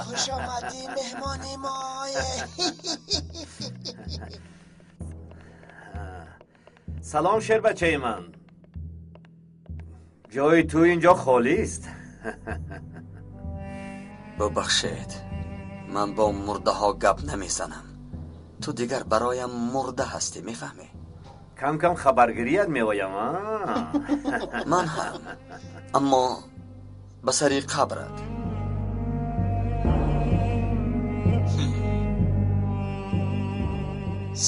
Хуш омадӣ, меҳмони мо. Салом, шербачаи ман. Ҷои ту инҷо холист. Бубахшед, ман бо мурдаҳо гап намезанам. Ту дигар бароям мурда ҳастӣ, мефаҳмӣ? Кам-кам хабаргирият меоям. Ман ҳам, аммо ба сари қабрат.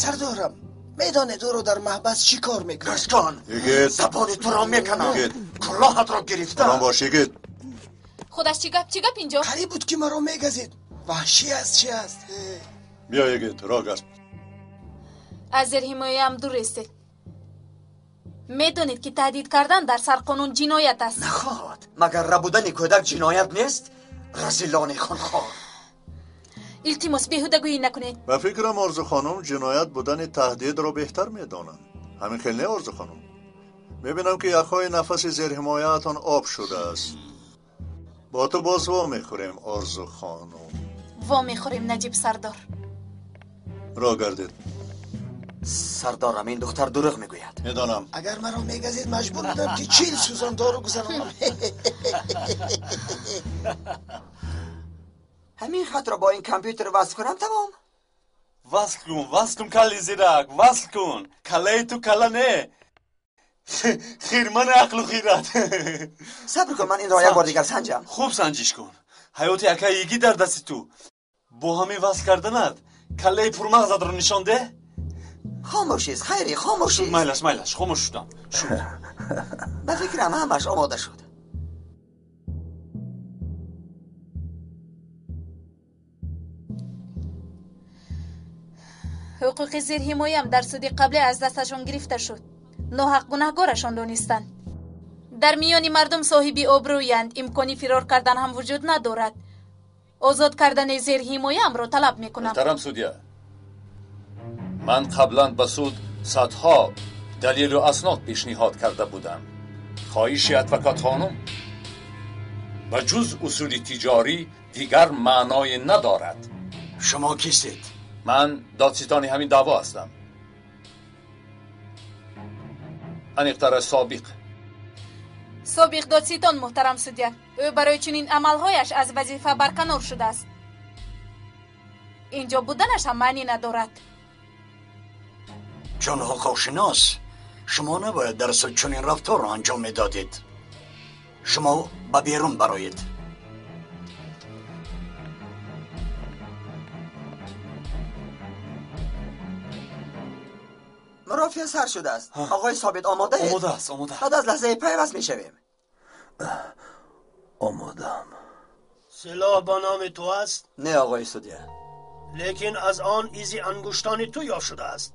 Сардорам, медонед ӯро дар маҳбас чӣ кор мекунад? Гӯш кун, забони туро меканам, кулоҳатро гирифта. Ором бош, йигит. Худаш чӣ гап, чӣ гап инҷо? Қариб буд, ки маро мегазид. Ваҳшӣ аст, чӣ аст? Биё, йигит, роҳ гард. Аз зерҳимояам дур истед. Медонед, ки таҳдид кардан дар сарқонун ҷиноят аст. Нахоҳад, магар рабудани кӯдак ҷиноят нест? Разилони хунхор. Илтимос, беҳудагӯӣ накунед. Ба фикрам, Орзу хонум ҷиноят будани таҳдидро беҳтар медонанд. Ҳамин хел не, Орзу хонум? Мебинам, ки яхҳои нафаси зерҳимояатон об шудааст. Бо ту боз во мехӯрем, Орзу хонум. Во мехӯрем, Наҷиб сардор. Роҳ гардед. Сардорам, ин духтар дурӯғ мегӯяд. Медонам. Агар маро мегазид, маҷбур будам, ки 40 сӯзан дору гузаронам. Ҳамин хатро бо ин компютер васл кунам, тамом. Васл кун, васл кун, калли зирак, васл кун. Каллаи ту калла не, хирмани ақлу хират. Сабр кун, ман инро як бор дигар санҷам. Хуб санҷиш кун. Ҳаёти акаи йигит дар дасти ту. Бо ҳамин васл карданат каллаи пурмағзатро нишон деҳ. Хомӯш ист, хайри, хомӯш ист. Майлаш, майлаш, хомӯш шудам. Шуд. Ба фикрам, ҳамаш омода шуд. Ҳуқуқи зерҳимояам дар суди қаблӣ аз дасташон гирифта шуд. Ноҳақ гунаҳгорашон донистанд. Дар миёни мардум соҳиби обрӯянд, имкони фирор кардан ҳам вуҷуд надорад. Озод кардани зерҳимояамро талаб мекунам. Муҳтарам судя, ман қаблан ба суд садҳо далелу аснод пешниҳод карда будам. Хоҳиши адвокат хонум ба ҷуз усули тиҷорӣ дигар маъное надорад. Шумо кистед? Ман додситони ҳамин даъво ҳастам. Аниқтараш собиқ. Собиқ додситон, муҳтарам судя. Ӯ барои чунин амалҳояш аз вазифа барканор шудааст. Инҷо буданаш ҳам маънӣ надорад. Чун ҳуқуқшинос, шумо набояд дар суд чунин рафторро анҷом медодед. Шумо ба берун бароед. Мурофиа сар шудааст. Оқои Собит, омодаед? Омода аст, омода. Баъд аз лаҳзаи пайваст мешавем. Омодаам. Силоҳ ба номи ту аст? Не, оқои судя. Лекин аз он изи ангуштони ту ёфт шудааст.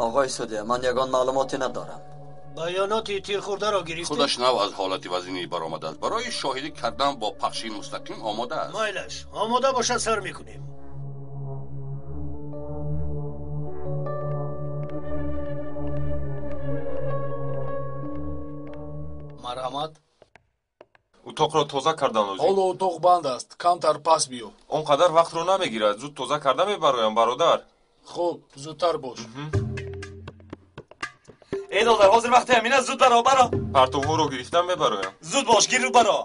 Оқои судя, ман ягон маълумоте надорам. Баёноти тирхӯрдаро гирифтед? Худаш нав аз ҳолати вазинӣ баромадааст. Барои шоҳидӣ кардан бо пахши мустақим омода аст. Майлаш, омода бошад, сар мекунем. Марҳамат. Утоқро тоза кардан лозим. Ҳоло утоқ банд аст, камтар пас биё. Он қадар вақтро намегирад, зуд тоза карда мебароям, бародар. Хуб, зудтар бош. Эй додар, ҳозир вақти ҳамин аст, зуд баро, баро. Партовҳоро гирифтан мебароям. Зуд бош, гиру баро.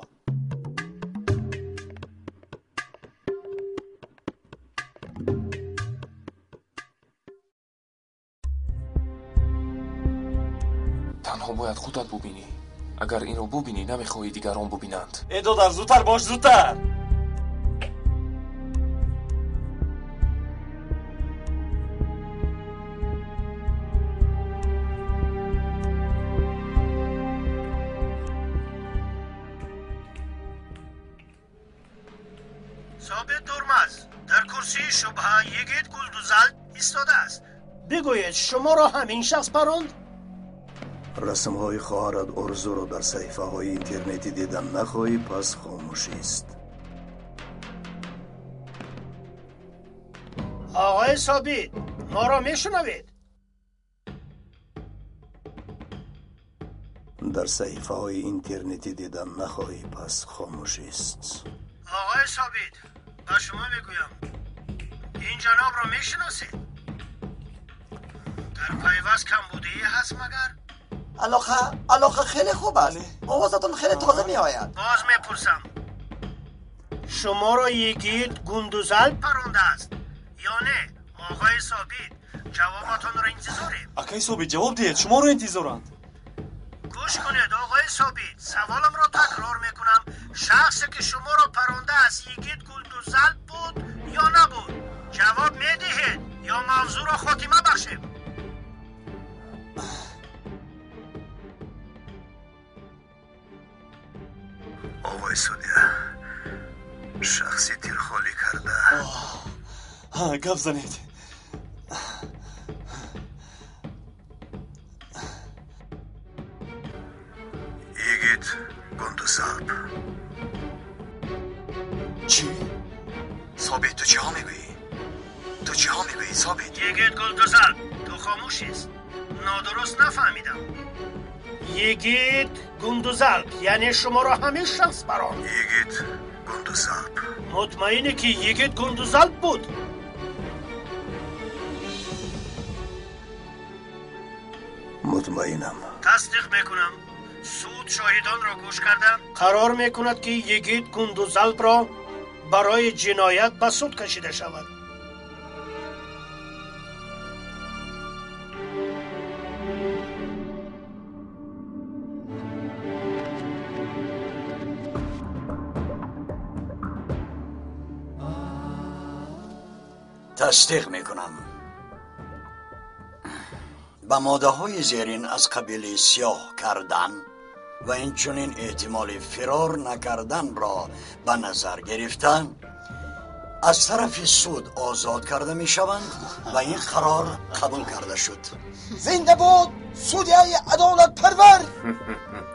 Танҳо бояд худат бубинӣ. Агар инро бубинӣ, намехоҳӣ дигарон бубинанд. Эй додар, зудтар бош, зудтар. Собит Дурмаз дар курсии шубҳа Йигит Гулдузалп истодааст. Бигӯед, шуморо ҳамин шахс паронд? Расмҳои хоҳарат Орзуро дар саҳифаҳои интернетӣ дидан нахоҳӣ, пас хомӯшист. Оғои Собит, моро мешунавед? Дар саҳифаҳои интернетӣ дидан нахоҳӣ, пас хомӯшист. Оғои Собит, ба шумо мегӯям, ин ҷанобро мешиносед? Дар пайваст камбудие ҳаст магар? Алоқа хеле хуб аст. Овозатон хеле тоза меояд. Боз мепурсам, шуморо Йигит Гундузалп парондааст ё не? Оғои Собит, ҷавобатонро интизорем. Акаи Собит, ҷавоб диҳед, шуморо интизоранд. Гӯш кунед, оғои Собит, саволамро такрор мекунам. Шахсе ки шуморо парондааст Йигит Гундузалп буд ё набуд? Ҷавоб медиҳед ё мавзӯъро хотима бахшем? Оғои судья, шахси тирхолӣ карда. Гап занед. Йигит Гундузалп. Чӣ? Собит, ту чиҳо мегӯӣ? Ту чиҳо мегӯӣ, Собит? Йигит Гундузалп, ту хомӯшист. Нодуруст нафаҳмидам. Йигит Гундузалп, яъне шуморо ҳамин шахс баронд? Йигит Гундузалп. Мутмаине ки Йигит Гундузалп буд? Мутмаинам. Тасдиқ мекунам. Суд шоҳидонро гӯш карда қарор мекунад, ки Йигит Гундузалпро барои ҷиноят ба суд кашида шавад. Тасдиқ мекунам. Ба моддаҳои зерин аз қабили сиёҳ кардан ва инчунин эҳтимоли фирор накарданро ба назар гирифта аз тарафи суд озод карда мешаванд ва ин қарор қабул карда шуд. Зинда бод судяи адолатпарвар!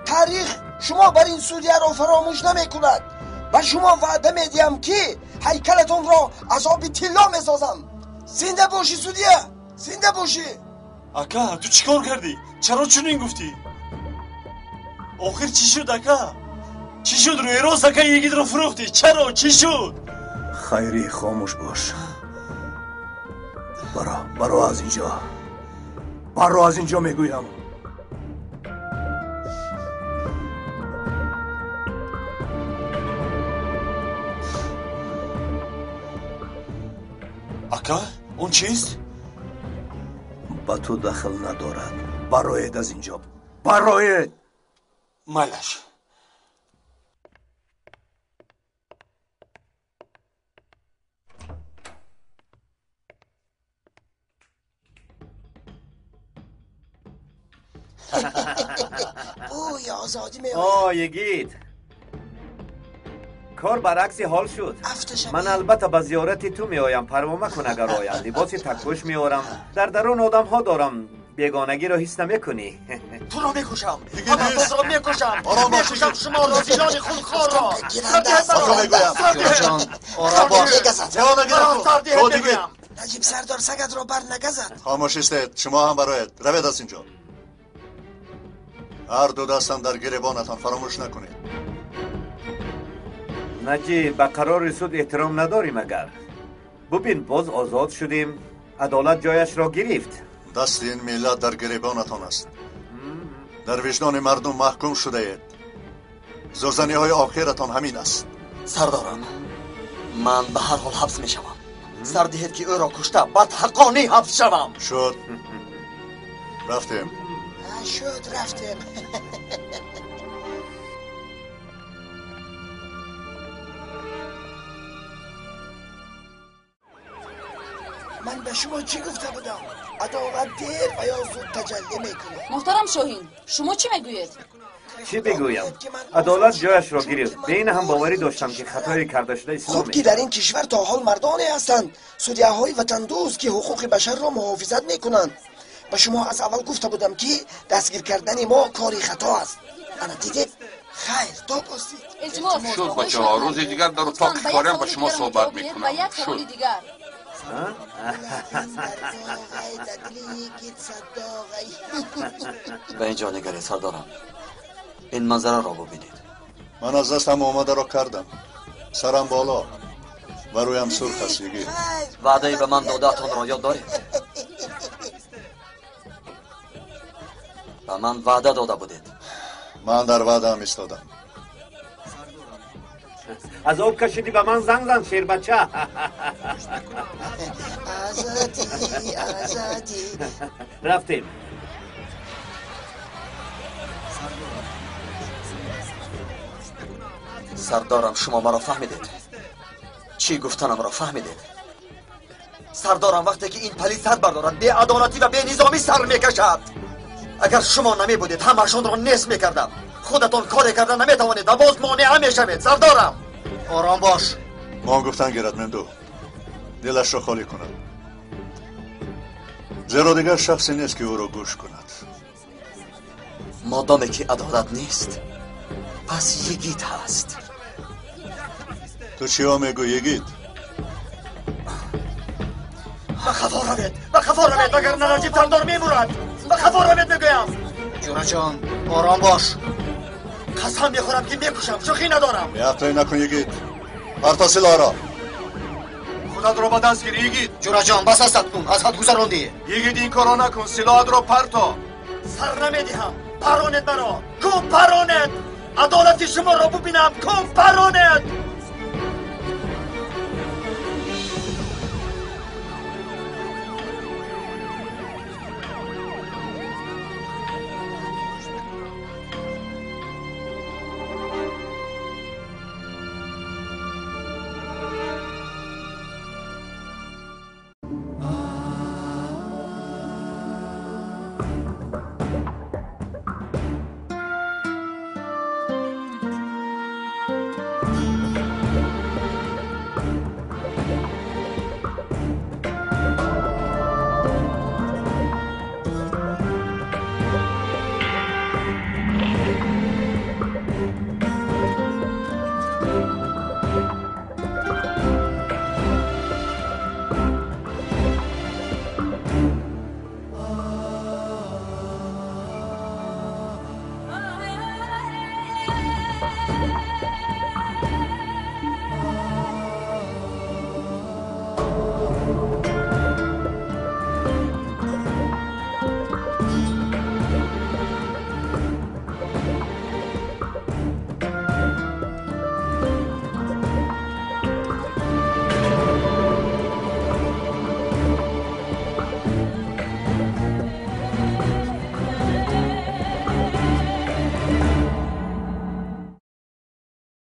Таърих шумо бар ин судяро фаромӯш намекунад. Ба шумо ваъда медиҳам, ки ҳайкалатонро аз оби тилло месозам. Зинда бошӣ, судья! Зинда бошӣ! Ака, ту чӣ кор кардӣ? Чаро чунин гуфтӣ? Охир чӣ шуд, ака? Чӣ шуд? Рӯерост ака Йигитро фурӯхтӣ. Чаро? Чӣ шуд? Хайрӣ, хомӯш бош. Баро, баро аз инҷо. Баро аз инҷо мегӯям. Ака, он чист? Ба ту дахл надорад. Бароед аз инҷо. Бароед! Майлаш. Бӯи озодӣ меояд. О, Йигит, кор баръакси ҳол шуд. Ман албатта ба зиёрати ту меоям, парво макун агар оям. Либоси такпӯш меорам. Дар дарун одамҳо дорам. Бегонагиро ҳис намекунӣ. Туро мекушам, ҳаматонро мекушам. Мекушам шуморо, зиёни хунхорро. Ором бош. Наҷиб сардор сагатро бар нагазад. Хомӯш истед, шумо ҳам бароед. Равед аз инҷо. Ҳар ду дастам дар гиребонатон, фаромӯш накунед. Наҷиб, ба қарори суд эҳтиром надорем агар. Бубин, боз озод шудем. Адолат ҷояшро гирифт. Дасти ин миллат дар гиребонатон аст. Дар виҷдони мардум маҳкум шудаед. Зӯрзаниҳои охиратон ҳамин аст. Сардорам, ман ба ҳар ҳол ҳабс мешавам. Сар диҳед, ки ӯро кушта, баъд ҳаққонӣ ҳабс шавам. Шуд, рафтем. Шуд, рафтем. Ман ба шумо чӣ гуфта будам? Адолат дер ва ё зуд таҷаллӣ мекунад. Муҳтарам Шоҳин, шумо чӣ мегӯед? Чӣ бигӯям? Адолат ҷояшро гирифт. Ба ин ҳам боварӣ доштам, ки хатои карда шуда ислоҳ Хуб, ки дар ин кишвар то ҳол мардоне ҳастанд, судяҳои ватандӯст, ки ҳуқуқи башарро муҳофизат мекунанд. Ба шумо аз аввал гуфта будам, ки дастгир кардани мо кори хато аст. Ана дидед? Хайр, то боздид. Шуд, бачаҳо, рӯзи дигар дар утоқи кориам ба шумо суҳбат мекунам. Шуд. Ба ин ҷо нигаред, сардорам. Ин манзараро бубинед. Ман аз дастам омадаро кардам. Сарам боло ва рӯям сурх аст, йигит. Ваъдаи ба ман додаатонро ёд доред? Ба ман ваъда дода будед. Ман дар ваъдаам истодам. Аз об кашидӣ, ба ман занг зан, шербача. Азадӣ, азадӣ. Рафтем. Сардорам, шумо маро фаҳмидед? Чӣ гуфтанамро фаҳмидед? Сардорам, вақте ки ин палид сар бардорад, беадолатӣ ва бенизомӣ сар мекашад. Агар шумо намебудед, ҳамаашонро нест мекардам. Худатон коре карда наметавонед ва боз монеа мешавед. Сардорам, ором бош. Мо гуфтан гирад, Мемду, дилашро холӣ кунад, зеро дигар шахсе нест, ки ӯро гӯш кунад. Модоме ки адолат нест, пас йигит ҳаст. Ту чиҳо мегӯӣ, йигит? Ба хафо равед, ба хафо равед, вагарна Наҷиб сардор мемурад. Ба хафо равед, мегӯям. Ҷураҷон, ором бош. Қасам мехӯрам, ки мекушам, шӯхӣ надорам. Беақлӣ накун, йигит. Парто силоҳро. Худатро ба даст гир, йигит. Ҷураҷон, бас астат кун, аз ҳад гузарондӣ. Йигит, ин корро накун, силоҳатро парто. Сар намедиҳам. Паронед маро, кун паронед. Адолати шуморо бубинам, кун паронед.